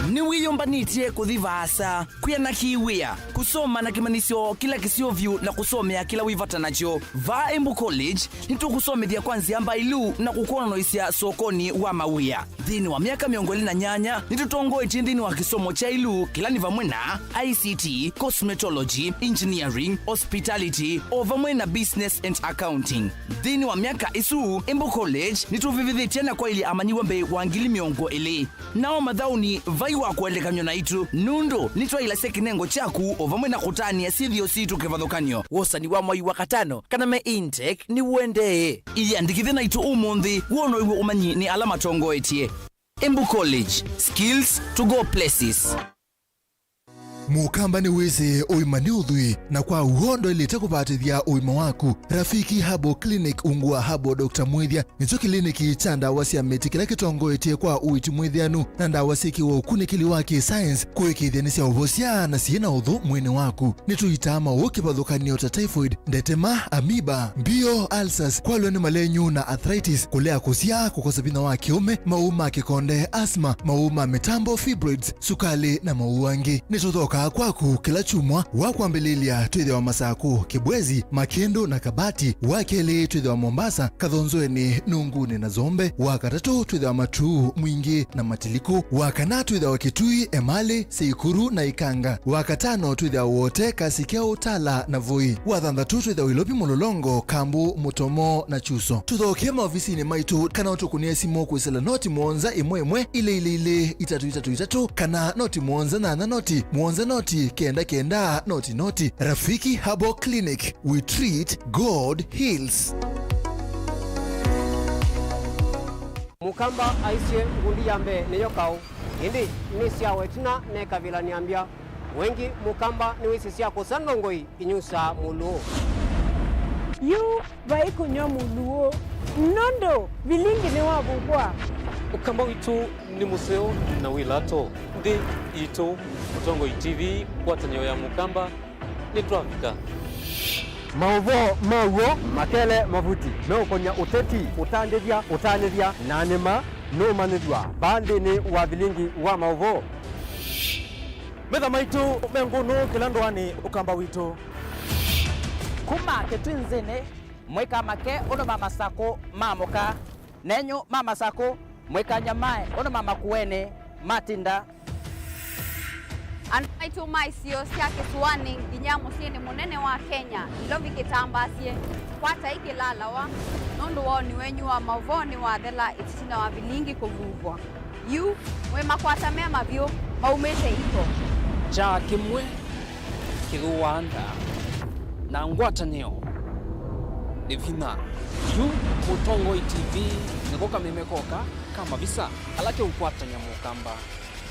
Nĩwĩyũmbanĩtye kũthi vaasa, kwĩana kĩ wĩa, kũsoma na kĩmanyĩsyo kĩla kĩseo vyũ na kũsomea kĩla wĩ vata nakyo? Vaa Embu College, nĩtũkũsomethya kwa nzĩa mbailu na kũkwonanĩsya sokonĩ wa mawĩa. Nthĩnĩ wa myaka mĩongo ĩlĩ na nyanya, nĩtũtongoetye nthĩnĩ wa kĩsomo kya ĩlu, kĩla nĩ vamwe na I C T, cosmetology, engineering, hospitality, o vamwe na business and accounting. Nthĩnĩ wa myaka ĩsu, Embu College nĩtũvĩvĩthĩtye na kwaĩlya amanyĩw'a mbee wa ngili mĩongo ĩlĩ. Nao mathaũni vai wa kũelekanw'a naitũ, nũndũ nĩtwaĩlasya kĩnengo kyaku o vamwe na kũtanĩa syĩthĩo sitũ kĩvathũkany'o. Wosani wa mwai wa katano kana me intake nĩũendee. Ĩyĩandĩkĩthye naitũ ũmũnthĩ, wonow'e ũmanyi nĩ ala matongoetye. Embu College, skills to go places. Mũkamba nĩwĩsĩ ũima nĩ ũthwii, na kwa w'o ndwaĩlĩte kũvatĩthya ũima waku. Rafiki Herbal Clinic ungu wa Herbal Doctor Mwĩthya nĩkyo kĩliniki kya ndawa sya mĩtĩ kĩla kĩtongoetye kwa ũiiti mwĩthĩanu na ndawa syĩkĩwe ũkunĩkĩli wa kĩ-science kũĩkĩĩthya nĩsyaũvosya na syĩ na ũthũ mwĩĩnĩ waku. Nĩtũitaa maũũ kĩvathũkany'o ta typhoid, ndetema, amoeba, mbio, ulcers, kwalw'a nĩ malenyu na arthritis, kũlea kũsyaa, kũkosa vinya wa kĩũme, maũũ ma kĩkonde, asthma, maũũ ma mĩtambo, fibroids, sukalĩ, na maũũ angĩ. Nĩtũthokaa kwaku kĩla kyumwa. Wa kwambĩlĩlya twĩthĩawa Masakũ, Kĩbwezi, Makĩndũ, na Kabati. Wa kelĩ twĩthĩawa Mombasa, Kathonzweni, Nungunĩ, na Zombe. Wa katatũ twĩthĩawa Matuu, Mwingĩ, na Matiliku. Wa kana twĩthĩawa Kitui, Emali, Seikuru, na Ikanga. Wa katano twĩthĩawa Wote, Kasikeu, Tala, na Voi. Wa thanthatũ twĩthĩawa Ilovi, Mũlolongo, Kambu, Mũtomo, na Chuso. Tũthokee maovisinĩ maitũ kana ũtũkũnĩe simũ kwĩsĩla noti mũonza ĩmwe ĩmwe ilĩ ilĩ ilĩ itatũ itatũ itatũ kana noti mũonza nyanya noti mũonza noti kenda kenda noti noti. Rafiki Herbal Clinic, we treat, God heals. Mũkamba aisye, ngundi ya mbee nĩyo kaũ, ĩndĩ nĩ sya wetina nekavilany'a mbya. Wengi Mũkamba nĩwĩsĩ sya kũsa ndongoi inyusaa mũlũũ. Yu vai kũnyw'a mũlũũ, nũndũ vilingi nĩwavuvwa. Ũkamba witũ nĩ mũseo na wĩ lato. Nthĩ itũ, Mũtongoi T V, ngwatanĩo ya Mũkamba, nĩtwavika. Maũvoo ma w'o, makele mavuti, meũkonya ũteti, ũtandĩthya, ũtanĩthya, na nĩ ma nũũmanyĩthw'a vaa nthĩnĩ wa vilingi wa maũvoo. Metha maitũ me ngũnũ kĩla ndũanĩ Ũkamba witũ. Kuma Kĩtwinzĩnĩ, mwĩka make ũndũ ma Masakũ maamũka, nenyu ma Masakũ, mwĩka nyamae ũndũ ma Makueni matinda. Andũ maitũ ma isio sya kĩsũanĩ nginya mũsyĩnĩ mũnene wa Kenya, Ilovi kĩtambaasye, kwatai kĩlalawa, nũndũ woni wenyu wa maũvoo nĩwathela ĩtina wa vilingi kũvuvwa. Yu, mwĩ makwata me mavyũ, maumĩte iko. Kyaa kĩmwe kĩthũaa nda, na ngwatanĩo nĩ vinya. Yu, Mũtongoi T V nĩko kameme koka ka mavisa ala keũkwatany'a Mũkamba.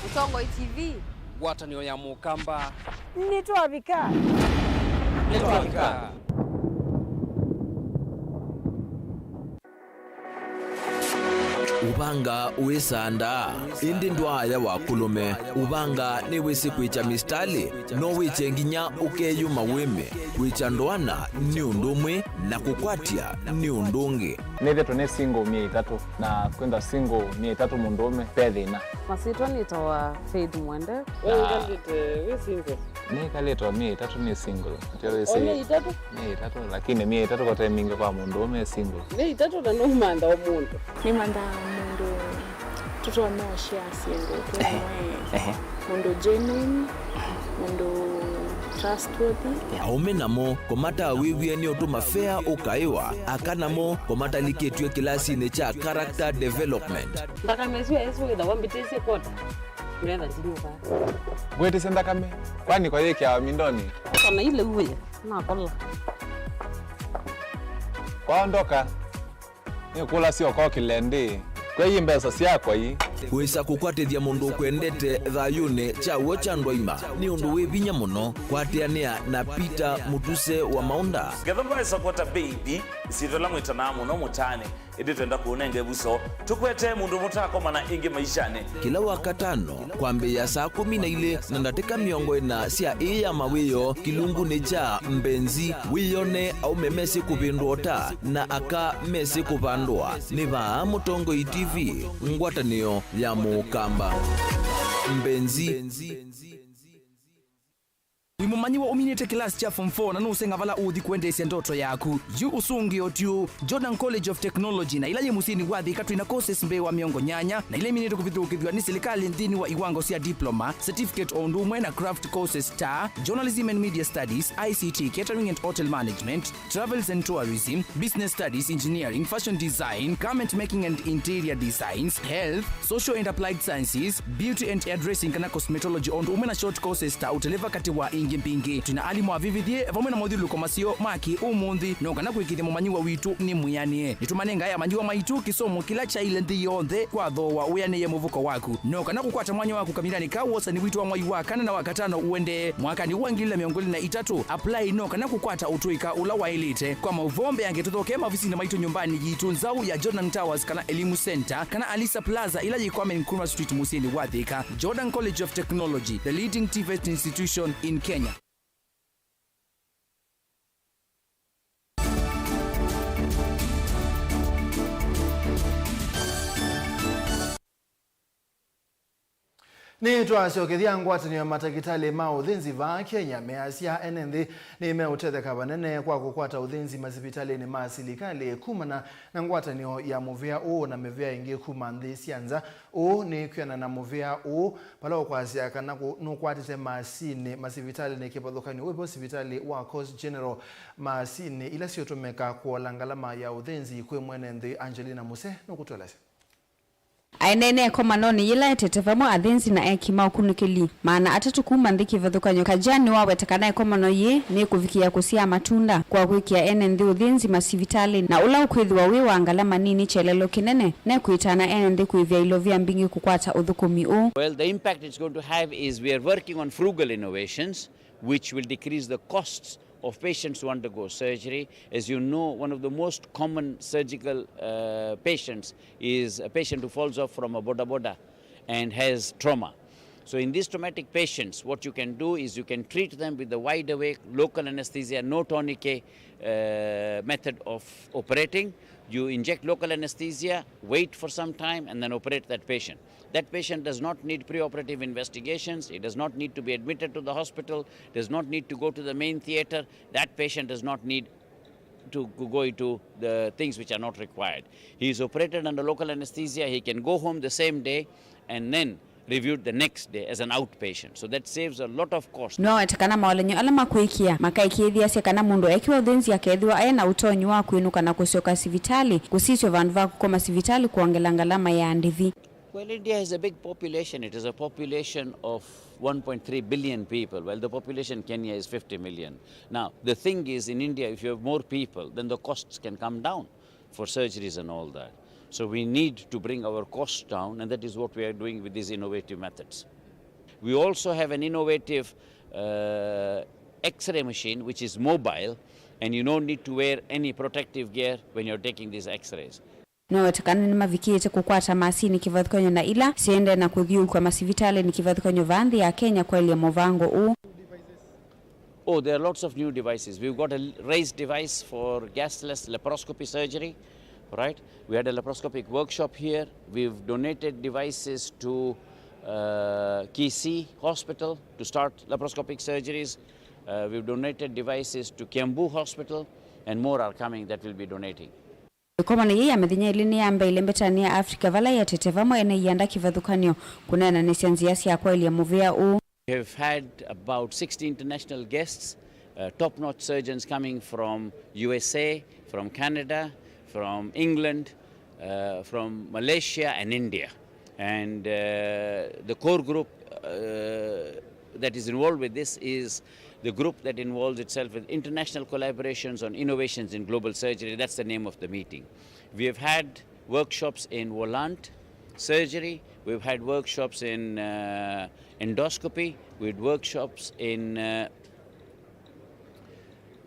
Mũtongoi T V. Ngwatanĩo ya Mũkamba. Nĩtwavika. Nĩtwavika. Ũvanga wĩsaa ndaa, ĩndĩ ndwaaya wa kũlũme. Ũvanga nĩwĩsĩ kwĩkya mĩsitalĩ, no wĩkye nginya ũkeyũma wĩme. Kwĩkya ndoana nĩ ũndũ ũmwe na kũkwatya nĩ ũndũ ũngĩ. Nĩthĩtwe nĩ single myei ĩtatũ, na kwĩntha single myei ĩtatũ mũndũũme, ve thĩna. Masyĩtwa nĩtawa Faith Mwende. We ngalĩte wĩ single? Nĩkalĩte o myei ĩtatũ nĩ single. Ndio wĩsĩ. O myei ĩtatũ? Myei ĩtatũ, lakini myei ĩtatũ kote mingĩ kwa mũndũũme single. Myei ĩtatũ na nũmantha o mũndũ. Nĩmanthaa mũndũ tũtonya ũshare syĩndũ twĩ hamwe. Ehe. Mũndũ genuine, mũndũ trustworthy. Aũme namo kũmatawĩw'e nĩ ũtũma fea ũkaĩwa, aka namo kũmatalikĩtw'e kĩlasinĩ kya character development. Nthakame ĩsu yaĩsĩ wĩthawa mbĩtĩsye kwota. Nĩgetha ndinyuka. Ngwĩtĩsya nthakame, kwani kwayĩkĩawa mindonĩ? Kana ile uwe, nakola. Kwaondoka, nĩkũlasya ũkokĩle ndĩ, kwei mbesa syakwa ii. Kwĩsa kũkwatĩthya mũndũ ũkwendete thayũnĩ kya w'o kya ndwaima nĩ ũndũ wĩ vinya mũno. Kwatĩanĩa na Peter Mũtuse wa Maũnda. Ngetha ndwaĩsa kwota baby, ĩsyĩtwa ĩla mwĩtanaa mũno mũtaanĩ. Ĩndĩ twenda kũũnenga ĩvuso, tũkwete mũndũ mũtaakomana ĩngĩ maishanĩ. Kĩla Wakatano, kwambĩĩa saa kũmi na ilĩ na ndatĩka mĩongo ĩna sya ĩĩ ya mawĩoo, kĩlungunĩ kya Mbenzi, wĩyone aũme mesĩ kũvĩndũa ũta na aka mesĩ kũvandũa. Nĩ vaa Mũtongoi T V, ngwatanĩo ya Mũkamba. Mbenzi. Wĩ mũmanyĩw'a ũminĩte kĩlasi kya form four na nũũseng'a vala ũũthi kũendeesya ndoto yaku? Yu ũsũngĩo ti ũũ. Jordan College of Technology na ĩla yĩ mũsyĩnĩ wa Thika twĩ na courses mbee wa mĩongo nyanya na ila iminĩte kũvithũkĩthw'a nĩ silikalĩ nthĩnĩ wa iwango sya diploma, certificate o ũndũ ũmwe na craft courses ta journalism and media studies, I C T, catering and hotel management, travels and tourism, business studies, engineering, fashion design, garment making and interior designs, health, social and applied sciences, beauty and hairdressing kana cosmetology, o ũndũ ũmwe na short courses ta ũteleva katĩ wa Ingĩ mbingĩ, twĩna alimũ avĩvĩthye vamwe na mothyũlũlũko maseo ma kĩ-ũmũnthĩ, no kana kũĩkĩĩthya mũmanyĩw'a witũ nĩ mwĩanĩe. Nĩtũmanengae amanyĩw'a maitũ kĩsomo kĩla kyaĩle nthĩ yonthe kwa thooa wĩanĩe mũvuko waku. No kana kũkwata mwanya waku kavindanĩ ka wosani witũ wa mwai wa kana na wa katano ũendee mwakanĩ wa ngili ilĩ na mĩongo ĩlĩ na itatũ, apply no kana kũkwata ũtũĩka ũla waĩlĩte. Kwa maũvoo mbeange tũthokee maovisinĩ maitũ nyũmbanĩ yitũ nzaũ ya Jordan Towers kana Elimu Center kana Alisa Plaza ĩla yĩ Kwame Nkrumah Street mũsyĩnĩ wa Thika. Jordan College of Technology, the leading TVET institution in Kenya. Nĩtwasyokethya ngwatanĩo ya matakĩtalĩ ma ũthĩnzi vaa Kenya measya ene nthĩ nĩmeũtetheka vanene kwa kũkwata ũthĩnzi masivitalĩnĩ ma silikalĩ kumana na ngwatanĩo ya mũvĩa ũũ na mĩvĩa ĩngĩ kuma nthĩ sya nza. Ũũ nĩ kwĩanana na mũvĩa ũũ vala ũkwasya kana kũ-, nũkwatĩte masinĩ masivitalĩnĩ kĩvathũkany'o wĩvo sivitalĩ wa Coast General, masinĩ ila siũtũmĩka kũola ngalama ya ũthĩnzi kwĩ mwene nthĩ. Angelina Muse nũkũtũelesya. Aenene ĩkomanonĩ yĩla etete vamwe athĩnzi na eki ma ũkunĩkĩli maana atatũ kuma nthĩ kĩvathũkany'o, Kajan nĩwaweta kana ĩkomano yĩĩ nĩkũvikĩĩa kũsyaa matunda kwa kwĩkĩa ene nthĩ ũthĩnzi masivitalĩnĩ, na ũla ũkwĩthĩwa wĩ wa ngalama nini kyelelo kĩnene, nekwĩtana ene nthĩ kũĩvĩa ilovia mbingĩ kũkwata ũthũkũmi ũũ. Well, the impact it's going to have is we are working on frugal innovations, which will decrease the costs of patients who undergo surgery. As you know, one of the most common surgical, uh, patients is a patient who falls off from a boda boda and has trauma. So in these traumatic patients, what you can do is you can treat them with the wide awake local anesthesia, no tourniquet, uh, method of operating. You inject local anesthesia, wait for some time, and then operate that patient. That patient does not need preoperative investigations. He does not need to be admitted to the hospital, does not need to go to the main theater. That patient does not need to go into the things which are not required. He is operated under local anesthesia. He can go home the same day and then reviewed the next day as an outpatient. So that saves a lot of cost. Nĩwaweta kana maolenyo ala makwĩkĩa makaĩkĩĩthĩasya kana mũndũ ekĩwa ũthĩnzi akethĩwa e na ũtonyi wa kwĩnũka na kũsyoka sivitalĩ, kũsisya vandũ va kũkoma sivitalĩ, kwongela ngalama ya ndĩvi. Well, India has a big population. It is a population of one point three billion people. Well, the population Kenya is fifty million. Now, the thing is, in India, if you have more people, then the costs can come down for surgeries and all that. So we need to bring our costs down, and that is what we are doing with these innovative methods. We also have an innovative, uh, X-ray machine, which is mobile, and you don't need to wear any protective gear when you're taking these X-rays. Nĩwaweta kana nĩmavikĩĩte kũkwata masinĩ kĩvathũkany'o na ila syĩendee na kũthiũũkw'a masivitalĩnĩ kĩvathũkany'o vaa nthĩ ya Kenya kwaĩlya mũvango ũũ. Oh, there are lots of new devices. We've got a l-, raised device for gasless laparoscopy surgery, right? We had a laparoscopic workshop here. We've donated devices to, uh, Kisii Hospital to start laparoscopic surgeries. Uh, we've donated devices to Kiambu Hospital, and more are coming that we'll be donating. Ĩkomano yĩĩ ya mĩthenya ĩlĩ nĩyambeile mbetanĩ ya Africa, vala yetete vamwe ene ianda kĩvathũkany'o kũneenanĩsya nzĩa sya kwaĩlya mũvĩa ũũ. We have had about sixty international guests, uh, top-notch surgeons coming from U S A, from Canada, from England, uh, from Malaysia and India. And, uh, the core group, uh, that is involved with this is the group that involves itself with international collaborations on innovations in global surgery. That's the name of the meeting. We have had workshops in volant surgery. We've had workshops in, uh, endoscopy. We had workshops in, uh,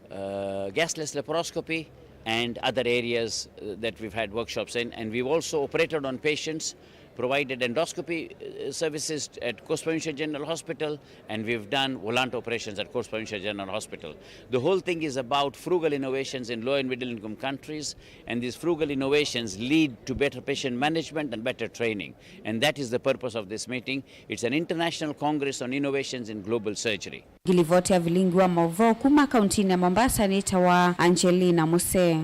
uh, gasless laparoscopy and other areas, uh, that we've had workshops in. And we've also operated on patients, provided endoscopy, uh, services at Coast Provincial General Hospital, and we've done volant operations at Coast Provincial General Hospital. The whole thing is about frugal innovations in low and middle income countries, and these frugal innovations lead to better patient management and better training. And that is the purpose of this meeting. It's an international congress on innovations in global surgery. Ngilivoti ya vilingi wa maũvoo kuma kauntinĩ ya Mombasa nĩtawa Angelina Muse.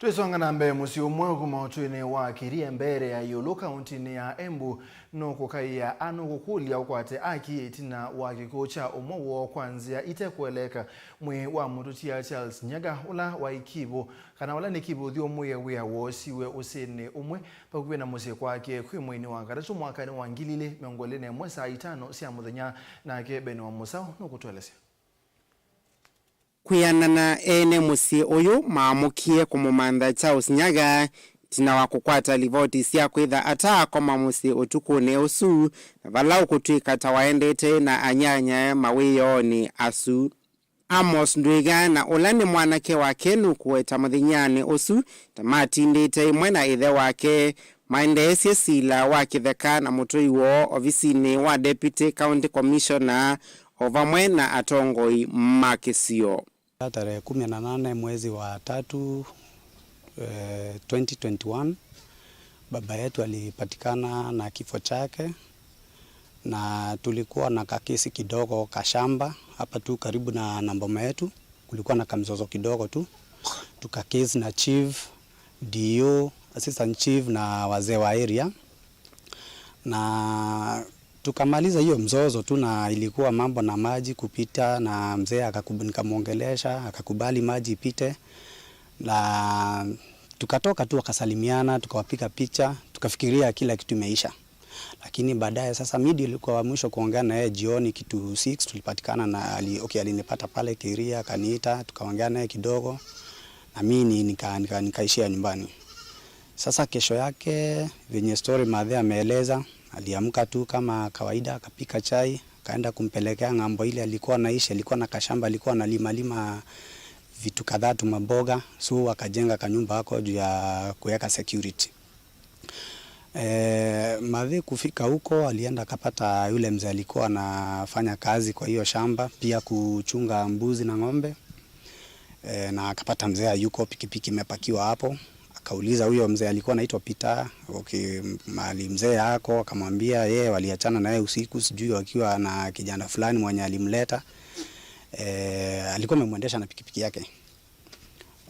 Twĩsonga na mbee, mũsyĩ ũmwe kuma ũtũinĩ wa Kĩrie mbere ya ĩũlũ kaũntinĩ ya Embu nũkũkaĩa na nũkũkũlya ũkwate aki ĩtina wa kĩkw'ũ kya ũmwe woo kwa nzĩa ite kũeleeka. Mwĩĩ wa mũtũtia Charles Nyaga, ũla waĩ kĩvũ, kana ũla nĩ kĩvũthyo mwĩe wĩa woosiwe ũsĩnĩ ũmwe vakuvĩ na mũsyĩ kwake kwĩ mweinĩ wa katatũ mwakanĩ wa ngili ilĩ mĩongo ĩlĩ na ĩmwe saa itano sya mũthenya, nake Ben wa Mũsaũ nũkũtũelesya. Kwĩanana, ene mũsyĩ ũyũ maamũkie kũmũmantha Charles Nyaga ĩtina wa kũkwata livoti sya kwĩtha ataakoma mũsyĩ ũtukũnĩ ũsu, na vala ũkũtw'ĩka ta waendete na anyanyae mawĩoonĩ asu. Amos Ndwĩga, na ũla nĩ mwanake wake, nũkũweta mũthenyanĩ ũsu ta matindĩte ĩmwe na ĩthe wake, maendeesye sila wa kĩtheka na mũtũi woo ovisinĩ wa Deputy County Commissioner o vamwe na atongoi ma kĩsio. Tarehe kumi na nane mwezi wa tatu, eh, twenty twenty-one, baba yetu alipatikana na kifo chake, na tulikuwa na kakesi kidogo ka shamba hapa tu karibu na, na boma yetu. Kulikuwa na kamzozo kidogo tu, tukakesi na chief, D O, assistant chief na wazee wa area, na tukamaliza hiyo mzozo tu, na ilikuwa mambo na maji kupita, na mzee akakub-, nikamwongelesha, akakubali maji ipite, na tukatoka tu, wakasalimiana, tukawapiga picha, tukafikiria kila kitu imeisha. Lakini baadaye sasa, mi ndio ilikuwa wa mwisho kuongea na yeye jioni kitu six, tulipatikana na ali-, okay, alinipata pale Kiria, akaniita, tukaongea naye kidogo, na mi ni-, nika-, nika-, nikaishia nyumbani. Sasa kesho yake, venye story Mathe ameeleza, aliamka tu kama kawaida, akapika chai, akaenda kumpelekea ng'ambo ile alikuwa anaishi, alikuwa na kashamba, alikuwa analima lima vitu kadhaa tu, maboga, so wakajenga kanyumba hako juu ya kuweka security. Eh, Mathe kufika huko, alienda akapata yule mzee alikuwa anafanya kazi kwa hiyo shamba, pia kuchunga mbuzi na ng'ombe. Eh, na akapata mzee hayuko, pikipiki imepakiwa hapo. Akauliza huyo mzee alikuwa anaitwa Peter, okay, mahali mzee yako, akamwambia yeye waliachana na yeye usiku, sijui wakiwa na kijana fulani mwenye alimleta. Eh, alikuwa amemwendesha na pikipiki yake.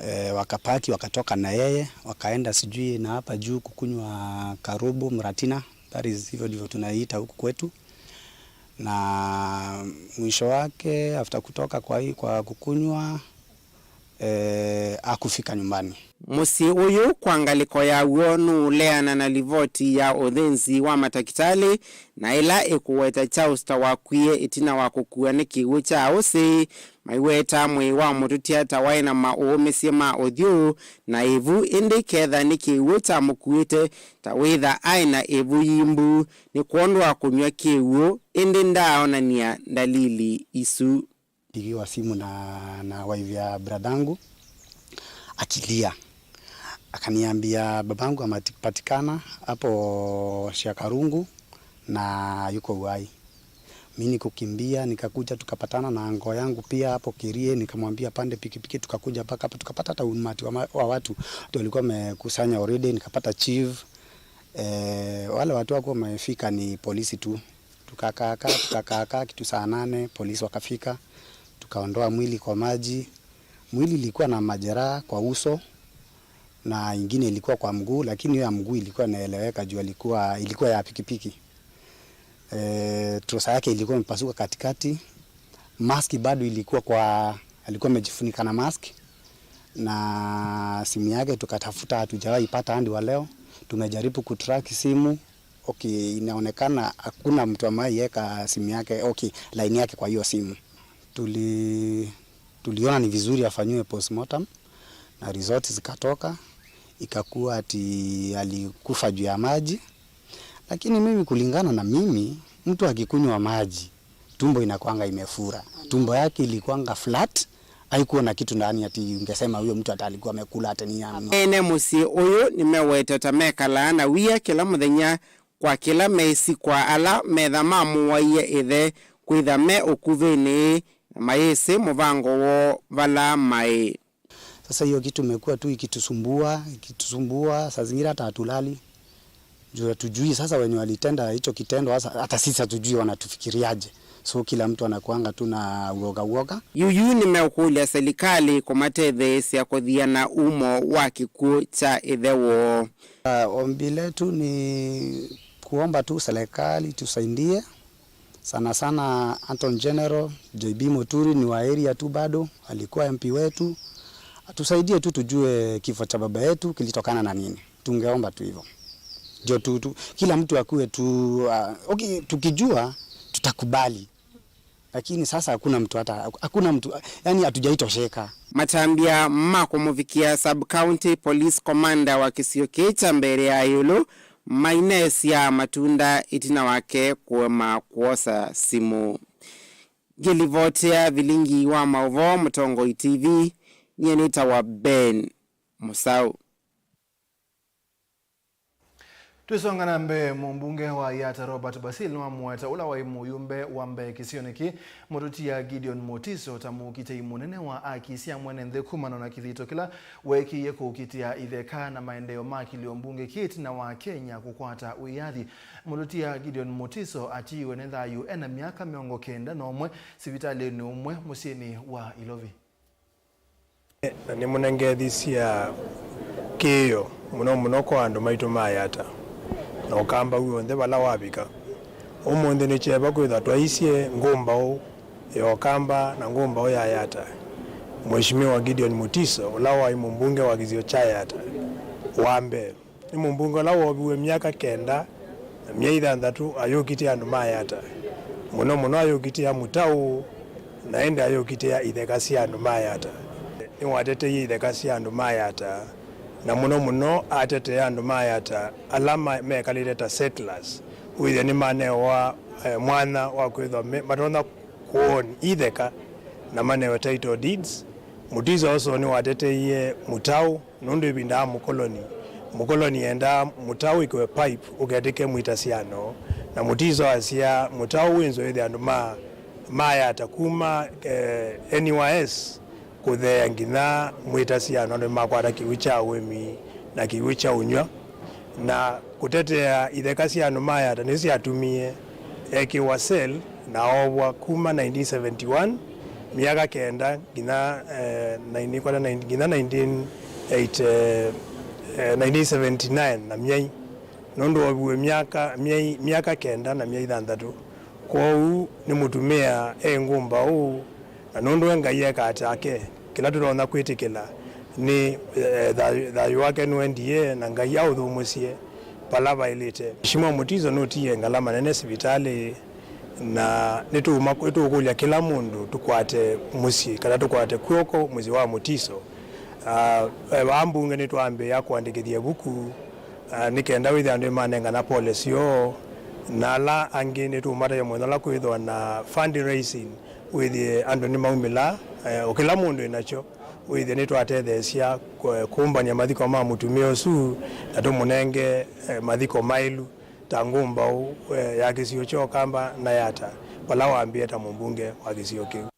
Eh, wakapaki, wakatoka na yeye, wakaenda sijui na hapa juu kukunywa karubu, mratina, that is, hivyo ndivyo tunaiita huku kwetu. Na mwisho wake, after kutoka kwa hii, kwa kukunywa, eh, hakufika nyumbani. Mũsyĩ ũyũ kwa ngalĩko yaw'o nũũleana na livoti ya ũthĩnzi wa matakĩtalĩ, na ĩla ĩkũweta Charles ta wakwie ĩtina wa kũkua nĩ kĩw'ũ kya ũsĩ, maiweta mwĩĩ wa mũtũtia ta waĩ na maũũmĩsye ma ũthyũ na ĩvu, ĩndĩ ketha nĩ kĩw'ũ kyamũkuĩte, ta wĩtha aĩ na ĩvu yimbu, nĩ kwondũ wa kũnyw'a kĩw'ũ, ĩndĩ ndaaonany'a ndalili isu. Pigiwa simu na, na wife ya bradhangu, akilia. Akaniambia, "Babangu amepatikana hapo Shiakarungu na yuko uhai." Mi nikukimbia, nikakuja, tukapatana na anko yangu pia hapo Kirie, nikamwambia pande pikipiki, tukakuja mpaka hapa, tukapata hata umati wa ma-, wa watu, watu walikuwa wamekusanya already, nikapata chief. Eh, wale watu wako wamefika ni polisi tu. Tukakaakaa, tukakaakaa, kitu saa nane, polisi wakafika, tukaondoa mwili kwa maji. Mwili ilikuwa na majeraha kwa uso, na ingine ilikuwa kwa mguu, lakini hiyo ya mguu ilikuwa inaeleweka juu alikuwa, ilikuwa ya pikipiki. Eh, trouser yake ilikuwa imepasuka katikati. Mask bado ilikuwa kwa, alikuwa amejifunika na mask. Na simu yake tukatafuta, hatujawahi pata hadi wa leo. Tumejaribu kutrack simu. Okay, inaonekana hakuna mtu ameweka simu yake, okay, line yake kwa hiyo simu. Tuli-, tuliona ni vizuri afanyiwe postmortem na results zikatoka, ikakuwa ati alikufa juu ya maji. Lakini mimi, kulingana na mimi, mtu akikunywa maji, tumbo inakwanga imefura. Tumbo yake ilikwanga flat, haikuwa na kitu ndani ati ungesema huyo mtu hata alikuwa amekula hata ni nini. Ene mũsyĩ ũyũ nĩmeweta ta mekalaa na wia kĩla mũthenya kwa kĩla meĩsi kwa ala metha mamũwaie ĩthe kwĩtha me ũkuvĩnĩ na mayĩsĩ mũvango woo vala maĩ. Sasa hiyo kitu imekuwa tu ikitusumbua, ikitusumbua, saa zingine hata hatulali. Juu hatujui sasa wenye walitenda hicho kitendo, sasa hata sisi hatujui wanatufikiriaje. So kila mtu anakuanga tu na uoga uoga. Yuyu nĩmeũkũlya selikalĩ kũmatetheesya kũthiana umo wa kĩkw'ũ kya ĩthe woo. Uh, ombi letu ni kuomba tu serikali tusaidie sana sana. Attorney General J B Muturi ni wa area tu bado, alikuwa M P wetu, atusaidie tu tujue kifo cha baba yetu kilitokana na nini. Tungeomba tu hivyo ndio tu, tu, kila mtu akuwe tu uh, okay, tukijua tutakubali, lakini sasa hakuna mtu hata hakuna mtu, yani hatujaitosheka. Matambya ma kũmũvikĩa sub county police commander wa kĩsio kĩĩ kya Mbeere ya ĩũlũ maineesya matunda ĩtina wake kũema kwosa simũ. Ngĩlivotea vilingi wa maũvoo Mũtongoi T V, nyie nĩtawa Ben Mũsaũ. Twĩsonga na mbee, mũmbunge wa Yatta Robert Basil nĩwamũete ũla waĩ mũyumbe wa mbee kĩsionĩ kĩĩ, Mũtũtia Gideon Mutiso, ta mũkitĩi mũnene wa aki sya mwene nthĩ kumana na kĩthito kĩla weekĩie kũkitĩa itheka na maendeeo ma kĩlio mbunge kĩĩ ĩtina wa Kenya kũkwata wĩyathi. Mũtũtia Gideon Mutiso atiiwe nĩ thayũ ena myaka mĩongo kenda na ũmwe sivitalĩnĩ ũmwe mũsyĩnĩ wa Ilovi. Na nĩmũnengethisye kĩĩo mũno mũno kwa andũ maitũ ma Yatta na Ũkamba w'onthe vala wavika. Ũmũnthĩ nĩ kyeva kwĩthwa twaisye ngũmbaũ ya Ũkamba na ngũmbaũ ya Yatta, Mheshimiwa Gideon Mutiso, ũla waĩ mũmbunge wa kĩsio kya Yatta wa mbee. Nĩ mũmbunge ũla wooviw'e myaka kenda na myei thanthatũ ayũkitĩa andũ ma Yatta. Mũno mũno ayũkitĩa Mutau, na ĩndĩ ayũkitĩa itheka sya andũ ma Yatta. Nĩwateteie itheka sya andũ ma Yatta, na mũno mũno atetea andũ ma Yatta ala ma- mekalĩte ta settlers, wĩthĩa nĩmanewa eh, mwanya wa kwĩthwa me- matonya kũoni itheka na manewe title deeds. Mutiso also nĩwateteie Mutau nũndũ ĩvinda ya mũkoloni, mũkoloni endaa Mutau ĩkĩwe pipe ũketĩke mwitasyano, na Mutiso asya Mutau wĩ nzũĩthya andũ ma ma Yatta kuma eh, N Y S kũtheea nginya mwitasyano andũ nĩmakwata kĩw'ũ kya ũĩmi na kĩw'ũ kya ũnyw'a. Na kũtetea itheka sya andũ ma Yatta nĩsyo syatumie ekĩwa cell na oovwa kuma nineteen seventy one, myaka kenda, nginya eh, nine- kwata nine- nginya nineteen eighty, eh, eh, nineteen seventy nine na myei, nũndũ ooviw'e myaka myei myaka kenda na myei thanthatũ. Kwoou nĩ mũtumĩa e ngũmbaũ, na nũndũ e Ngai ekaa take kĩla tũtonya kwĩtĩkĩla nĩ eh, thayũ, thayũ wake nũendie na Ngai aũthũmũsye vala vaĩlĩte. Mheshimiwa Mutiso nũtiie ngalama nene sivitalĩ, na nĩtũũma- nĩtũũkũlya kĩla mũndũ tũkwate mũsyĩ kana tũkwate kw'oko mũsyĩ wa Mutiso. Ah, eh, vaa mbunge nĩtwambĩĩa kũandĩkĩthya ĩvuku ah, nĩ kenda wĩthĩa andũ nĩmanengana pole syoo, na ala angĩ nĩtũũmatavya mũthenya ũla kwĩthwa na fundraising, wĩthĩe andũ nĩmaumĩla, eh, o kĩla mũndũ ĩnakyo, wĩthĩe nĩtwatetheesya kũ- kũmbany'a mathiko ma mũtumĩa ũsu, na tũmũnenge eh, mathiko maĩlu ta ngũmbaũ eh, ya kĩsio kya Ũkamba na Yatta vala wambĩĩe ta mũmbunge wa kĩsio kĩu.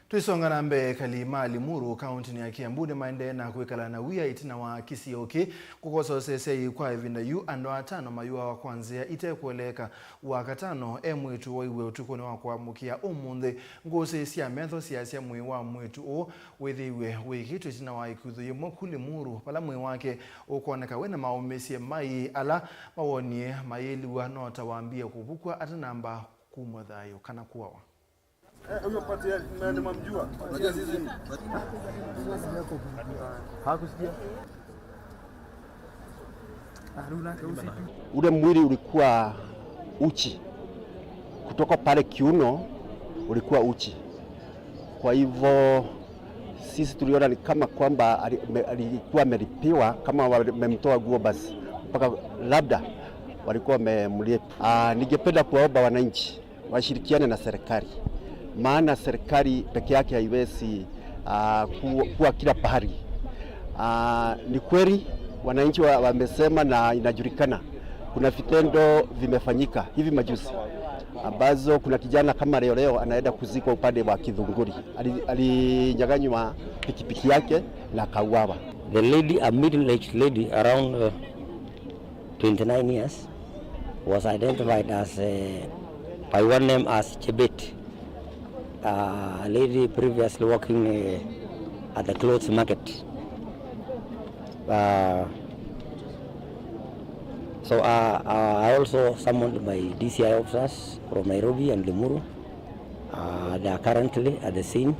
Twĩsonga na mbee, ekali ma Limuru, kaũntĩnĩ ya Kiambu, nĩmaendee na kwĩkala na wia ĩtina wa kĩsio kĩĩ kũkosa ũseseei kwa ĩvinda yu, andũ atano mayũawa kwa nzĩa ite kũeleeka. Wakatano e mwĩĩtu waiwe ũtukũnĩ wa kũamũkĩa ũmũnthĩ. Ngũsĩ sya metho syasya mwĩĩ wa mwĩĩtu ũũ wĩthĩiwe wĩkĩtwe ĩtina wa ĩkutho yĩmwe ku Limuru, vala mwĩĩ wake ũkoneka wĩna maũmĩsye maii ala mawonie mayĩliw'a no ta wambie kũvukw'a atanamba kumw'a thayũ kana kũawa. Ule mwili ulikuwa uchi, kutoka pale kiuno ulikuwa uchi. Kwa hivyo sisi tuliona ni kama kwamba ali- me- alikuwa amelipiwa, kama wamemtoa nguo basi, mpaka labda walikuwa wamemlipa. Ah, ningependa kuwaomba wananchi washirikiane na serikali, maana serikali peke yake haiwezi ah, ku- kuwa kila pahali. Ah, ni kweli wananchi wa- wamesema na inajulikana kuna vitendo vimefanyika hivi majuzi ambazo kuna kijana kama leo leo anaenda kuzikwa upande wa Kidhunguri. Ali- alinyaganywa pikipiki yake na akauawa. The lady, a middle-aged lady around uh, twenty-nine years, was identified as uh, Uh, one name as Chebet, uh, a lady previously working, uh, at the clothes market. Uh, so, uh, uh, I also summoned my D C I officers from Nairobi and Limuru. Uh, they are currently at the scene,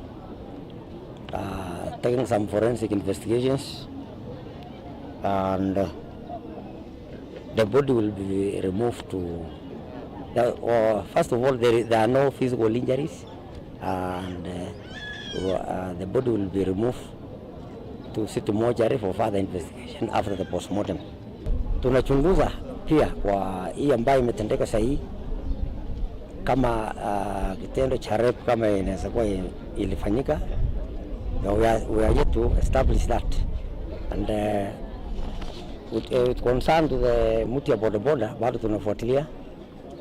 uh, taking some forensic investigations, and, uh, the body will be removed to, uh, uh, first of all, there, there are no physical injuries, and, uh, uh, the body will be removed to City Mortuary for further investigation after the postmortem. Tunachunguza pia kwa hii ambayo imetendeka saa hii, kama, uh, kitendo cha rape kama inaweza kuwa i-, ilifanyika. We are, we are yet to establish that. And, uh, with, uh, with concern to the mtu ya bodaboda, bado tunafuatilia.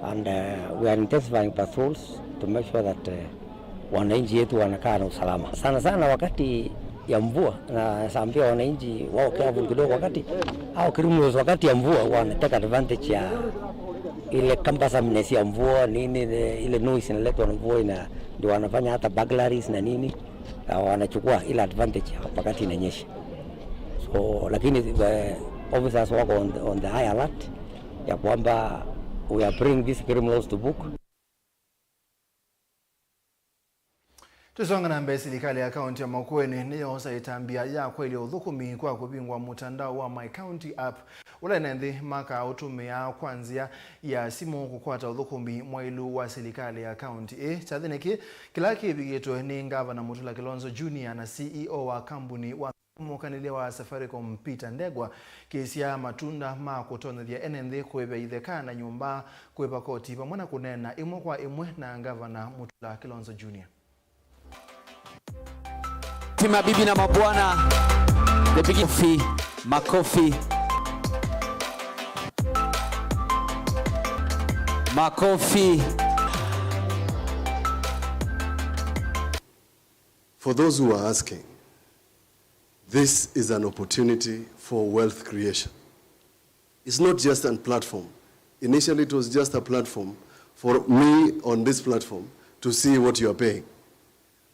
And, uh, we are intensifying patrols to make sure that, uh, wananchi yetu wanakaa na usalama. Sana sana wakati ya mvua, na sambia wananchi wao careful kidogo wakati au criminals wakati ya mvua wana take advantage ya ile cumbersomeness ya mvua nini, ile, ile noise inaletwa na mvua ina, ndio wanafanya hata burglaries na nini, na wanachukua ile advantage ya wakati inanyesha. So, lakini the officers wako on the, on the high alert ya kwamba we are bringing these criminals to book. Tũsonga na mbee, silikalĩ ya kaunti ya Makueni nĩyoosa ĩtambya ya kwaĩlya ũthũkũmi kwa kũvingũa mũtandao wa My County App, ũla ene nthĩ makaũtũmĩa kwa nzĩa ya simũ kũkwata ũthũkũmi mwaĩlu wa silikalĩ ya kaunti ĩĩ. Kyathĩnĩ kĩĩ, kĩla kĩvingĩtwe nĩ Ngavana Mutula Kilonzo Junior na C E O wa kambuni wa mũkanĩlya wa Safaricom Peter Ndegwa kĩsyaa matunda ma kũtonyethya ene nthĩ kũĩva itheka na nyũmba, kũĩva koti, vamwe na kũneena ĩmwe kwa ĩmwe na Ngavana Mutula Kilonzo Junior. Mabibi na mabwana, the big makofi, makofi, makofi. For those who are asking, this is an opportunity for wealth creation. It's not just a platform. Initially, it was just a platform for me on this platform to see what you are paying.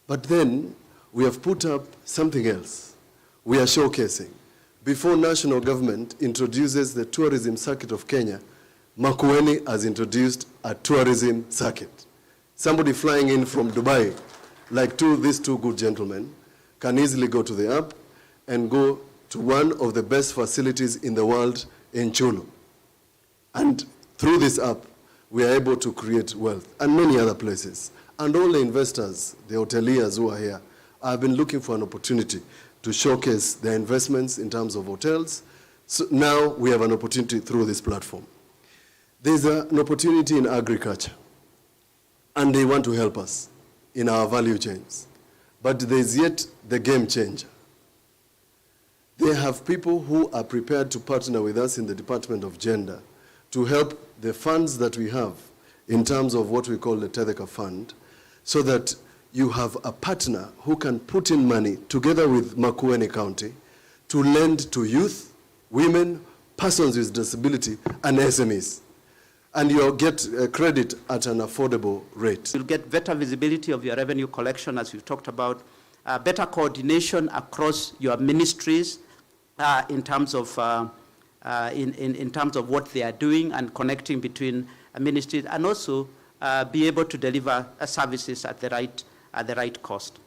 But then, we have put up something else. We are showcasing. Before national government introduces the tourism circuit of Kenya, Makueni has introduced a tourism circuit. Somebody flying in from Dubai, like two, these two good gentlemen, can easily go to the app and go to one of the best facilities in the world in Chulu. And through this app, we are able to create wealth and many other places. And all the investors, the hoteliers who are here, have been looking for an opportunity to showcase their investments in terms of hotels. So now we have an opportunity through this platform. There's a, an opportunity in agriculture. And they want to help us in our value chains. But there's yet the game changer. They have people who are prepared to partner with us in the Department of Gender to help the funds that we have in terms of what we call the Tetheka Fund, so that you have a partner who can put in money together with Makueni County to lend to youth, women, persons with disability, and S M Es. And you'll get, uh, credit at an affordable rate. You'll get better visibility of your revenue collection, as we've talked about, uh, better coordination across your ministries, uh, in terms of, uh, uh, in, in, in terms of what they are doing and connecting between, uh, ministries, and also, uh, be able to deliver, uh, services at the right, at the right cost.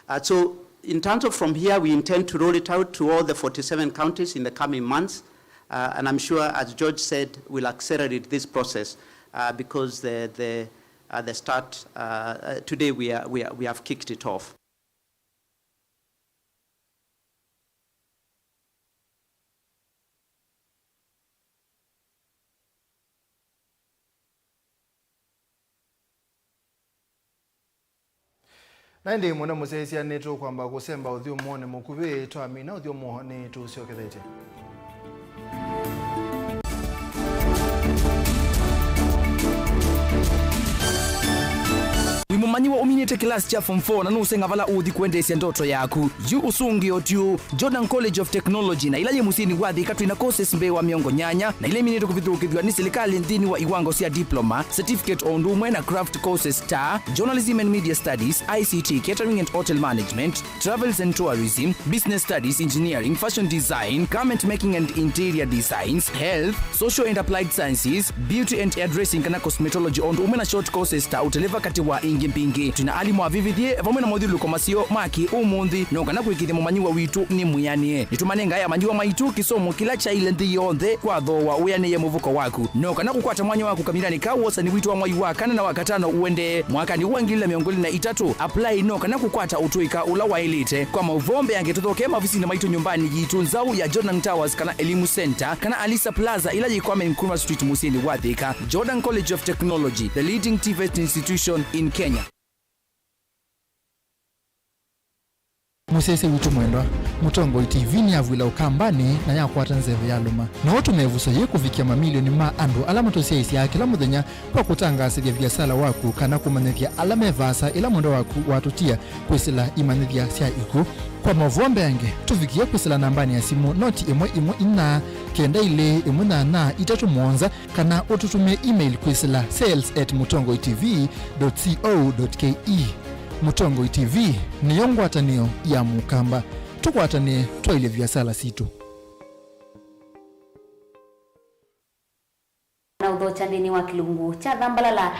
Uh, so in terms of from here, we intend to roll it out to all the forty-seven counties in the coming months. Uh, and I'm sure, as George said, we'll accelerate this process, uh, because the, the, uh, the start, uh, uh, today we are, we are, we have kicked it off. Na ĩndĩ mũno mũsyaĩĩsya, nĩtũkwamba kũsemba ũthyũmũonĩ mũkuvĩ, twamina ũthyũmũo nĩtũsyokethetye. Mũimũ Manyiwa ũminĩte kĩlasi kya form four na nũũseng'a vala ũũthi kũendeesya ndoto yaku? Yu ũsũngĩo tyu. Jordan College of Technology, na ĩla yĩ mũsyĩnĩ wa Thika, twĩ na courses mbee wa mĩongo nyanya, na ila iminĩtwe kũvithũkĩthw'a nĩ silikalĩ nthĩnĩ wa iwango sya diploma, certificate, o ũndũ ũmwe na craft courses ta Journalism and Media Studies, I C T, Catering and Hotel Management, Travels and Tourism, Business Studies, Engineering, Fashion Design, Garment Making and Interior Designs, Health, Social and Applied Sciences, Beauty and Hairdressing kana Cosmetology, o ũndũ ũmwe na short courses ta ũteleva, katĩ wa ingĩ mbingĩ. Twĩ na alimũ avĩvĩthye vamwe na mothyũlũlũko maseo ma kĩ-ũmũnthĩ, no kana kũĩkĩĩthya mũmanyĩw'a witũ nĩ mwĩanĩe. Nĩtũmanengae amanyĩw'a maitũ kĩsomo kĩla kyaĩle nthĩ yonthe kwa thooa wĩanĩe mũvuko waku. No kana kũkwata mwanya waku kavindanĩ ka wosani witũ wa mwai wa kana na wa katano ũendee mwakanĩ wa ngili ilĩ na mĩongo ĩlĩ na itatũ, apply no kana kũkwata ũtũĩka ũla waĩlĩte. Kwa maũvoo mbeange, tũthokee maovisinĩ maitũ nyũmbanĩ yitũ nzaũ ya Jordan Towers kana Elimu Center kana Alisa Plaza, ĩla yĩ Kwame Nkrumah Street, mũsyĩnĩ wa Thika. Jordan College of Technology, the leading TVET institution in Kenya. Mũsyaĩĩsya witũ mwendwa, Mũtongoi T V nĩyavw'ĩla Ũkambanĩ na yakwata nzeve yalũma. No ũtũme ĩvuso yĩĩ kũvikĩa mamilioni ma andũ ala matũsyaĩĩsyaa kĩla mũthenya kwa kũtangaasĩthya viasala waku kana kũmanyĩthya ala me vaasa ĩla mwendwa waku watũtia kwĩsĩla imanyĩthya sya ikw'ũ. Kwa maũvoo mbeange, tũvikĩe kwĩsĩla nambanĩ ya simũ noti ĩmwe ĩmwe inya kenda ilĩ ĩmwe nyanya itatũ mũonza, kana ũtũtũmĩe email kwĩsĩla sales at mũtongoi T V dot co dot K E. Mũtongoi T V nĩyo ngwatanĩo ya Mũkamba. Tũkwatanĩe twaĩlye viasala sitũ. Na ũthokya nthĩnĩ wa kĩlungu kya thambalala.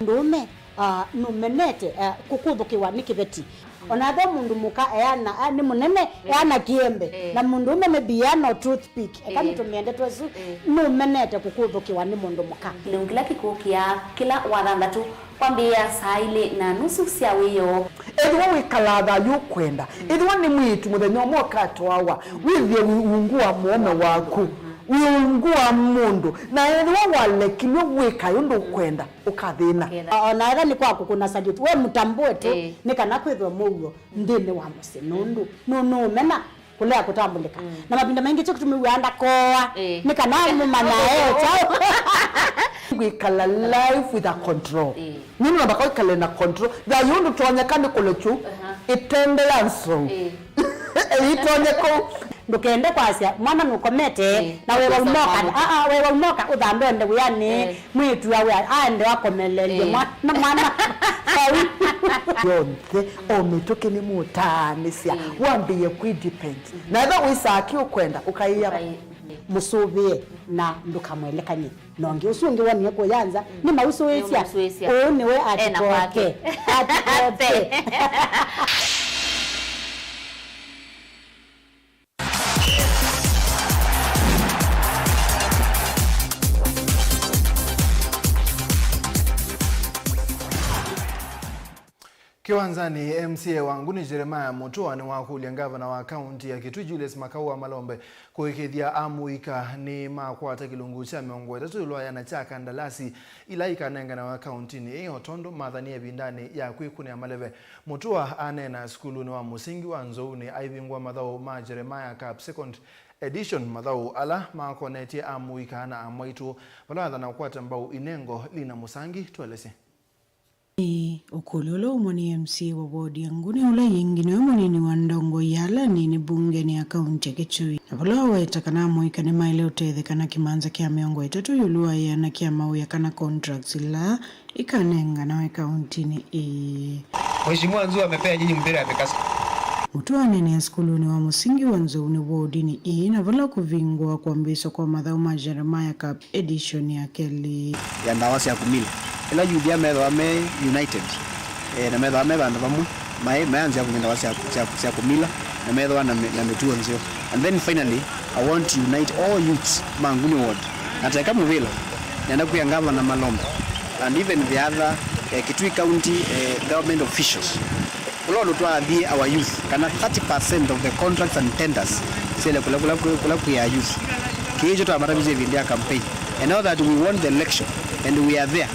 Mũndũũme, ah, nũmenete, ah, kũkũthũkĩwa nĩ kĩveti. O na ethĩwa mũndũ mũka eana, a, nĩ mũnene, eana kĩembe, na mũndũũme maybe eana o toothpick, eka nĩtũmĩe ndeto ĩsu, nũmenete kũkũthũkĩwa nĩ mũndũ mũka. Kĩlungu kĩla kĩkũkĩa kĩla wathanthatũ kwambĩĩa saa ilĩ na nusu sya wĩoo. Ethĩwa wĩkalaa thayũ ũkwenda, ethĩwa nĩ mwĩĩtu mũthenya ũmwe ũkatwawa, wĩthĩe wĩ ungu wa mũũme waku, wĩ ungu wa mũndũ, na ethĩwa walekilw'e wĩkae ũndũ ũkwenda, ũkathĩna. O na ethĩwa nĩ kwa kũkũna salute, we mũtambũe tu, nĩ kana kwĩthwe mũuo nthĩnĩ wa mũsyĩ, nũndũ nũnũũmena kũlea kũtambũlĩka. Na mavinda maingĩ kyo kĩtumi wĩaa ndakooa, nĩ kana mũmanya e kyaũ. Kwĩkala life with a control. Nũndũ namba kwĩkale na control. Thayũ ũndũ tonyeka nĩ kũlekyu ĩtende ya nsou. Ĩitonye kũu. Ndũkende kwasya mwana nũkomete, na wewa umoka, aa, wewa umoka ũthambe ũende wĩanĩ. Mwĩĩtu awe aende akomelelye mwana, mwana. Yonthe, o mĩtũkĩ nĩmũtaanĩsya, wambĩĩe kwĩ depend. Na ethĩwa wĩsaa kĩ ũkwenda, ũkaĩa. Mũsũvĩe na ndũkamwelekany'e na ũngĩ. Ũsu ũngĩ wonie kũya nza, nĩmausũĩsya. Ũũ nĩwe atikoke. Atikoke. Kĩwanzanĩ, M C A wa Nguni Jeremiah Mũtũa nĩwakũlya ngavana wa kaunti ya Kitui Julius Makau wa Malombe kũĩkĩĩthya amũika nĩmakwata kĩlungu kya mĩongo ĩtatũ ĩũlũ wa ĩana kya kandalasi ila ikanenganawa kauntinĩ ĩĩ, o tondũ mathanie ĩvindanĩ ya kwĩkũnĩa maleve. Mũtũa aneena sukulunĩ wa mũsingi wa Nzounĩ aivingũa mathaũ ma Jeremiah Cup Second Edition, mathaũ ala makonetye amũika na amwaitũ vala athana kũkwata mbau inengo. Lina Mũsangi tũelesye. Ĩĩ, ũkũlyo ũla ũmwe nĩ M C A wa ward ya Nguni, ũla yĩngĩ nĩwe mũnini wa ndongoi ya ala anini mbungeni ya kaunti ya Kitui, na vala waweta kana amũika nĩmaĩle ũtetheka na kĩmanza kya mĩongo ĩtatũ ĩũlũ wa ĩana kya mawĩa kana contracts ila ikanenganawe kauntinĩ ĩĩ. Mheshimiwa Nzuu amepea nyinyi mpira ya mikasa. Mũtũa aneenea sukulunĩ wa mũsingi wa Nzounĩ wodinĩ ĩĩ, na vala kũvingũa kwambĩĩsya kwa mathaũ ma Jeremiah Cup edition ya kelĩ. Ya ndawa sya kũmila. Ĩla youth ya methĩwa me united, eh, na methĩwa me vandũ vamwe, maĩ, mayanzĩa kũmya ndawa sya, sya, sya kũmila, na methĩwa na mĩ-, na mĩtuo nzeo. And then finally, I want to unite all youths ma Nguni ward. Na teka mũvĩla, nenda kwĩa Ngavana Malombe, and even the other, eh, Kitui County, eh, government officials. Ũla ũndũ twathiĩ our youth, kana thirty percent of the contracts and tenders syaĩle kũla, kũla, kũla, kũla kwĩ our youth. Kĩĩ kyo twamatavisye ĩvinda ya campaign. And now that we won the election and we are there,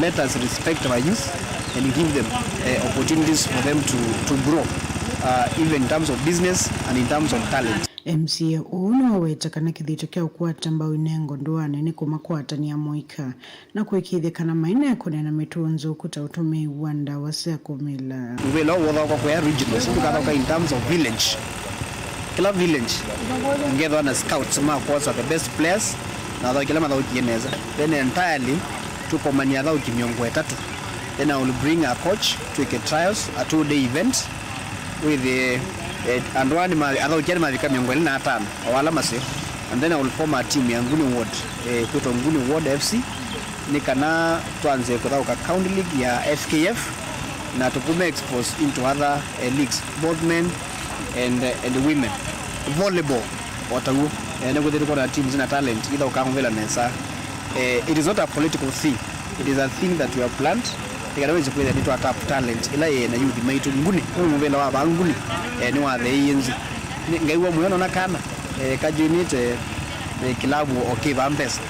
let us respect our youth and give them, eh, opportunities for them to, to grow, uh, even in terms of business and in terms of talent. M C A ũũ nĩwaweta kana kĩthito kya ũkwata mbau inengo ndũanĩ nĩ kũmakwatanĩa mũika na kũĩkĩĩthya kana mainaekũnĩa na mĩtuo nzũku ta ũtũmĩi wa ndawa sya kũmila. Mũvĩla ũũ ũthaũka kũya regionals, tũkathaũka in terms of village. Kĩla village ngethwa na scouts ma kwosa the best players na athaũki ala mathaũkie nesa. Then entirely tũkomania athaũki mĩongo ĩtatũ. Then I will bring a coach, twĩke trials, a two day event. Wĩthĩe, eh, andũ aa nĩma-, athaũki aa nĩmavika mĩongo ĩlĩ na atano, o ala maseo. And then I will form a team ya Nguni Ward, eh, kwĩtwa Nguni Ward F C, nĩ kana twanze kũthaũka county league ya F K F, na tũkume expose into other, eh, leagues, both men and, eh, and women. Volleyball, o ta w'o. Eh, nĩkwĩthĩwa tũkwona teams na talent, ithaũkaa mũvĩla nesa. Eh, it is not a political thing. It is a thing that we have planned. Nĩ kana wĩsĩ kwĩthĩa nĩtwa tap talent ĩla yĩ na youth maitũ. Nguni, ũũ mũvĩla wa vaa Nguni, eh, nĩwatheeie nzĩ. Nĩ, ngaiwa mũyo nona kana, eh, kajoinĩte, eh, kĩlavu o kĩva mbesa.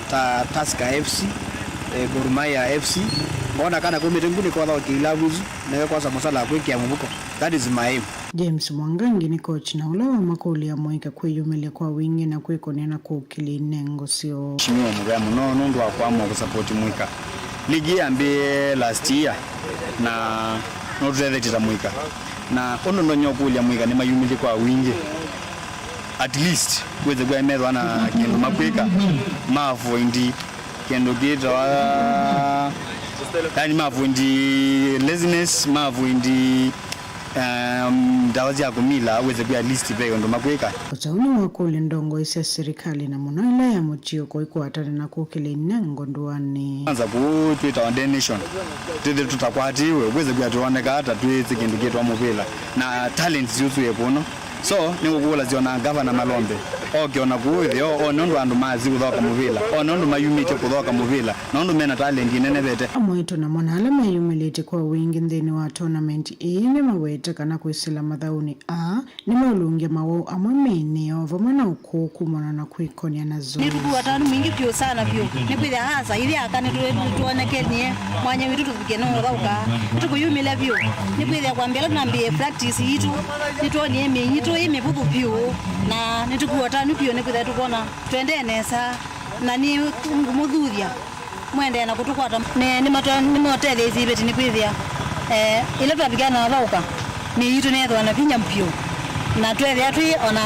Ta Tusker F C, eh, Gor Mahia F C. Ngona kana kumĩte Nguni kothaũkia ilavu isu, nĩwe kwasa mũsala wa kwĩkĩa mũvuko. That is my aim. James Mwangangi nĩ kochi na ũla wamakũlya mũika kwĩyumĩlya kwa wingĩ na kwĩkũnĩa na kũkĩlya inengo syoo. Mheshimiwa mũvea mũno nũndũ wa kũamua kũsapoti mũika. Ligi yambĩĩe last year na nũtũtethetye ta mũika. Na ũndũ ndonya ũkũlya mũika nĩ mayumĩlye kwa wingĩ. At least wĩthĩwa methwa na kĩndũ makwĩka, ma avoid kĩndũ kĩtawa, yani ma avoid laziness, ma avoid Um, ndawa sya kũmila, wĩthĩwa at least ve ũndũ makwĩka. Ũtau nĩwakũlya ndongoi sya silikalĩ na mũno ĩla ya mũtiũko ikwatane na kũkĩlya inengo ndũanĩ. Kwanza kũu twĩtawa donation, twĩthĩ tũtakwatĩwe, wĩthĩwa twonekaa ta twĩsĩ kĩndũ kĩtawa mũvĩla, na talent syusũ yĩ kũno. So, nĩngũkũlya syona ngavana Malombe, oke ona kũu ĩtheo, one ũndũ andũ maasi kũthoka mũvĩla, one ũndũ mayumĩtye kũthoka mũvĩla, nũndũ mena talent ĩnenevete. Amwaitũ namo na ala meyumĩlĩtye kwa wingĩ nthĩnĩ wa tournament ĩĩ nĩmawete kana kwĩsĩla mathaũnĩ aa nĩmeũlũngya mawau amwe mĩĩnĩ yoo vamwe na ũkũũ kumana na kwĩkony'a na zoezi. Nĩ tukuwa ũtanu mwingĩ vyũ sana vyũ. Nĩkwĩthĩa asa ithyĩ aka nĩtũonekenie mwanya witũ tũvike nũũthaũka. Nĩtũkũyumĩlya vyũ. Nĩkwĩthĩa kwambĩa ĩla tũnambĩĩe practice yitũ, nĩtwonie mĩĩ yitũ ĩ mĩvũthũ vyũ, na nĩtukuwa ũtanu vyũ nĩkwĩthĩa tũkwona tũendee nesa. Na nĩ ngũmũthuthya mũendee na kũtũkwata. Nĩ, nĩmatwa-, nĩmotetheeisye iveti nĩkwĩthĩa, eh, ĩla twavikana na ũthaũka, mĩĩ yitũ nĩyethĩwa na vinya vyũ. Na twethĩa twĩ ona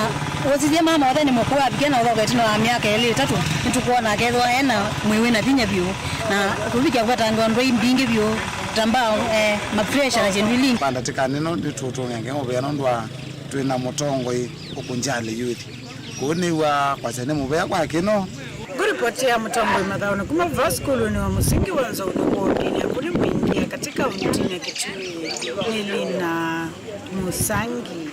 ũsisye mama othe nĩ mũkũũ avikana na ũthaũka ĩtina wa myaka ĩlĩ ĩtatũ, nĩtũkwona akethĩwa ena mwĩĩ wĩna vinya vyũ. Na kũvikĩa kũvetangĩwa ndwai mbingĩ vyũ, ta mbao, eh, mapresha na syĩndũ ilingĩ. Kwa ndatĩka nĩno nĩtũtũngenge mũvea nũndũ wa twĩ na mũtongoi ũkũnjali youth. Kũu nĩw'a kwasya nĩ mũvea kwa kĩno. Ngũripotia mũtongoi mathaũnĩ kuma vaa sukulunĩ wa mũsingi wa Nzounĩ Ward, Nyakuni Mwingi, katika kauntinĩ ya Kitui, nĩ Lina Musangi.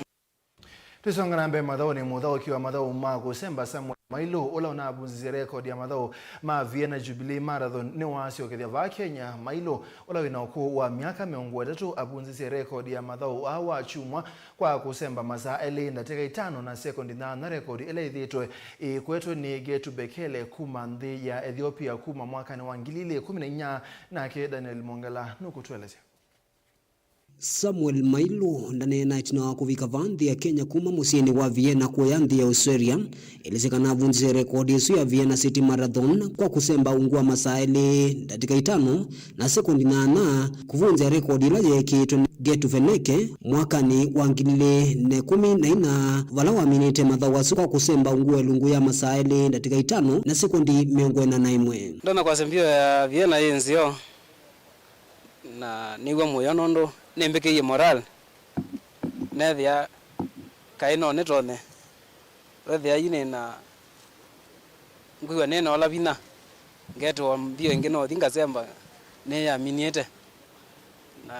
Tũisonga na mbee mathaũnĩ, mũthaũki wa mathaũ ma kũsemba Samuel Mailu, ũla ũnavunzisye rekodi ya mathaũ ma Vienna Jubilee Marathon, nĩwasyokethya vaa Kenya. Mailu, ũla wĩna ũkũũ wa myaka mĩongo ĩtatũ, avunzisye rekodi ya mathaũ aa wa kyumwa kwa kũsemba masaa elĩ, ndatĩka itano na sekondi nyanya, rekodi ĩla ĩthĩĩtwe ĩkwetwe nĩ Getu Bekele kuma nthĩ ya Ethiopia kuma mwakanĩ wa ngili ilĩ ikũmi na inya. Nake Daniel Mwongela nũkũtũelesya. Samuel Mailu ndaneena ĩtina wa kũvika vaa nthĩ ya Kenya kuma mũsyĩnĩ wa Vienna kũya nthĩ ya Australia. Elesya kana avunzisye rekodi ĩsu ya Vienna City Marathon kwa kũsemba ungu wa masaa elĩ, ndatĩka itano na sekondi nyanya, kũvunzya rekodi ĩla yeekĩĩtwe nĩ Getu Veneke mwakanĩ wa ngili ilĩ na ikũmi na inya, vala waminĩte mathaũ asu kwa kũsemba ungu wa ĩlungu ya masaa elĩ, ndatĩka itano na sekondi mĩongo ĩna na ĩmwe. Ndonya kwasya mbio ya Vienna yĩ nzeo, na nĩw'a mũyo nũndũ nĩmbĩkĩie moral. Neethĩa kaĩ no nĩtonye. Weethĩa yu nĩ na, ngwĩw'a nĩ na ũla vinya, ngetĩwa mbio ĩngĩ no thi ngasemba nĩyaminĩte. Na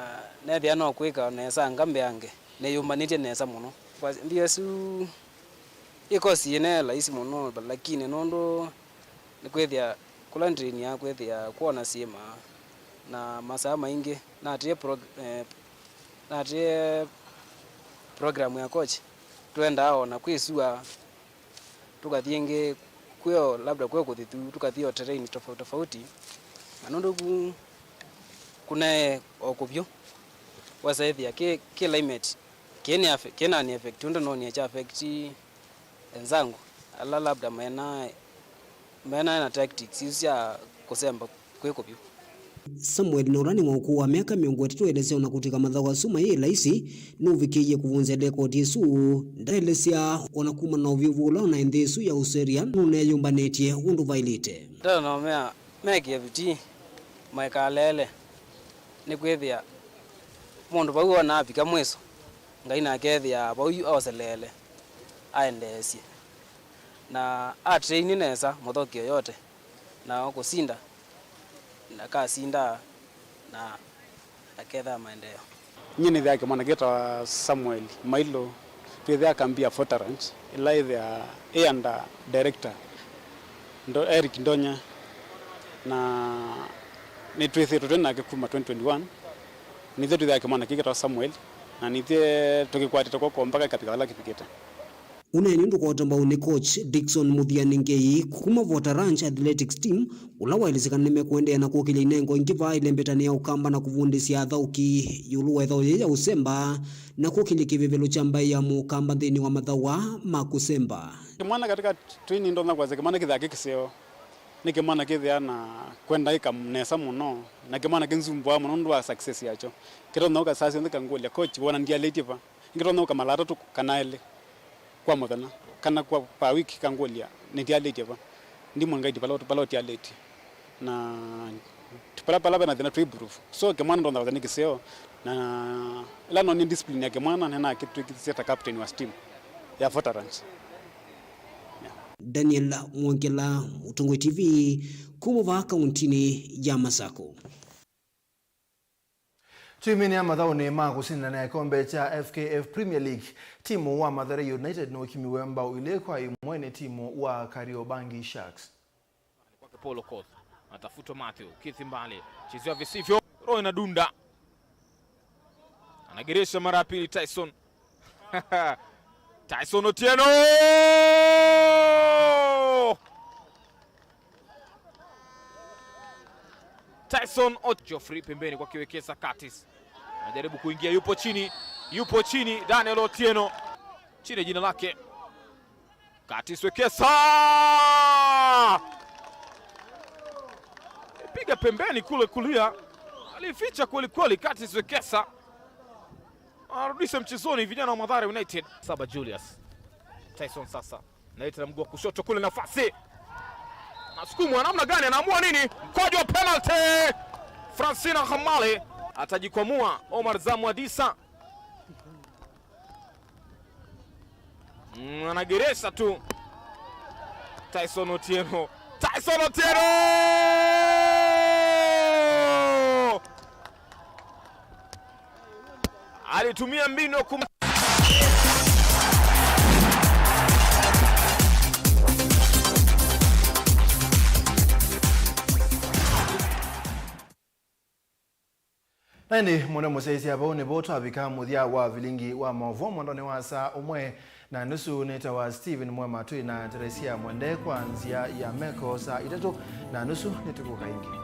neethĩa no kwĩka nesa anga mbeange, nĩyũmbanĩtye nesa mũno. Kwa mbio isu ĩkosi ĩne laisi mũno, lakini nũndũ nĩkwĩthĩa kũla nĩtũinia kwĩthĩa kwona syĩma na masaa maingĩ, naatĩĩe prog-, eh, naatĩĩe program ya coach, twendaa o na kwĩsua, tũkathi ĩngĩ kwĩo, labda kwĩo kũthithu, tũkathi o terrain tofauti tofauti. Na nũndũ ku, kũnaĩ o kũvyũ, wesa ĩthĩa kĩ, kĩ climate, kĩnĩ afe-, kĩnani effect, ũndũ noni kya affect Enzangu, ala labda mena, mena na tactics isu sya kũsemba kwĩ kũvyũ. Samuel Norani wa ũkũũ wa myaka mĩongo ĩtatũ elesya ona kũtw'ĩka mathaũ asu mayĩ laisi, nũvikĩie kũvũnzya lekoti ĩsu. Ndaelesya ona kumana na ũvyũvu ũla ũnaĩ nthĩ ĩsu ya Australia nũneyũmbanĩtye ũndũ vaĩlĩte. Ndanaomea mekĩe vitii, maikaleele, nĩkwĩthĩa mũndũ vau ona avika mwĩso, Ngai nake ethĩaa vau yu oseleele, aendeesye. Na atraini nesa mũthoki yoyote, na kũsinda, na kasinda, na akethaa maendeeo. Nyie nĩthĩaa kĩmwana kĩtawa Samuel Mailũ, twĩthĩaa kambi ya Photo Ranch, ĩla ĩthĩaa ĩ under director Ndo-, Eric Ndonya, na nĩtwĩthĩĩtwe twĩ nake kuma twenty twenty-one. Nĩthyĩ twĩthĩaa kĩmwana kĩĩ kĩtawa Samuel, na nĩthyĩ tũkĩkwatĩte kwoko mpaka ĩkavika vala kĩvikĩte. Ũneeni ũndũ kwota mbau nĩ coach Dickson Mũthiani Ngei kuma Photo Ranch Athletics Team, ũla waelesya kana nĩmekũendeea na kũkĩlya inengo ingĩ vaa ĩlembetani ya ũkamba na kũvundĩsya athaũki ĩũlũ wa ĩthaũ yĩĩ ya ũsemba na kũkĩlya kĩvevelo kya mbaĩ ya mũkamba nthĩnĩ wa mathaũ aa ma kũsemba. Kĩmwana katika twini ndonya kwasya kĩmwana kĩthĩaa kĩ kĩseo, nĩ kĩmwana kĩthĩaa na kwenda ĩka nesa mũno, na kĩmwana kĩnzumbũaa mũno nũndũ wa success yakyo. Kĩtonya ũka saa syonthe kangũlya, "Coach, wona ndialĩtye va?" Nĩkĩtonya ũka mala atatũ kana elĩ kwa mũthenya, kana kwa, per week, kangũlya, "Nĩtialĩtye va?" Ndimwe ngaidi vala, vala ũtialĩtye. Na pala, pala vena thĩna tũ improve. So, kĩmwana ndonya kũtha nĩ kĩseo, na ĩla nonie discipline ya kĩmwana, nĩnakĩtw'ĩkĩthisye ta captain wa team ya Photo Ranch. Yeah. Daniel Mwongela, Mũtongoi T V, kuma vaa kauntinĩ ya Masakũ. Twĩmĩnĩa mathaũnĩ ma kũsindana ĩkombe kya F K F Premier League, timu wa Mathare United nũkimiwe mbao ilĩ kwa ĩmwe nĩ timu wa Kariobangi Sharks. Kwake Paul Okoth, anatafutwa Matthew Keith Mbale, chezewa visivyo, roho inadunda. Anageresha mara ya pili Tyson. Tyson Otieno! Tyson Ot-, Geoffrey pembeni kwa Kiwekesa Curtis. Anajaribu kuingia, yupo chini, yupo chini, Daniel Otieno. Chini jina lake. Curtis Wekesa! Piga pembeni kule kulia. Alificha kweli kweli Curtis Wekesa. Anarudisha mchezoni vijana wa Mathare United. Saba Julius. Tyson sasa. Naita na mguu wa kushoto kule, nafasi. Nasukumwa namna gani, anaamua nini? Mkwaju wa penalty. Francina Hamale atajikwamua. Omar Zamu Adisa. Mm, anageresha tu. Tyson Otieno. Tyson Otieno! Alitumia mbinu ya kum- Na ĩndĩ mũno mũsyaĩĩsya, vau nĩvo twavika mũthya wa vilingi wa maũvoo mwendonĩ wa saa ũmwe na nusu. Nĩtawa Stephen Mwema, twĩ na Teresia Mwende kwa nzĩa ya meko saa itatũ na nusu. Nĩtũkũka ĩngĩ.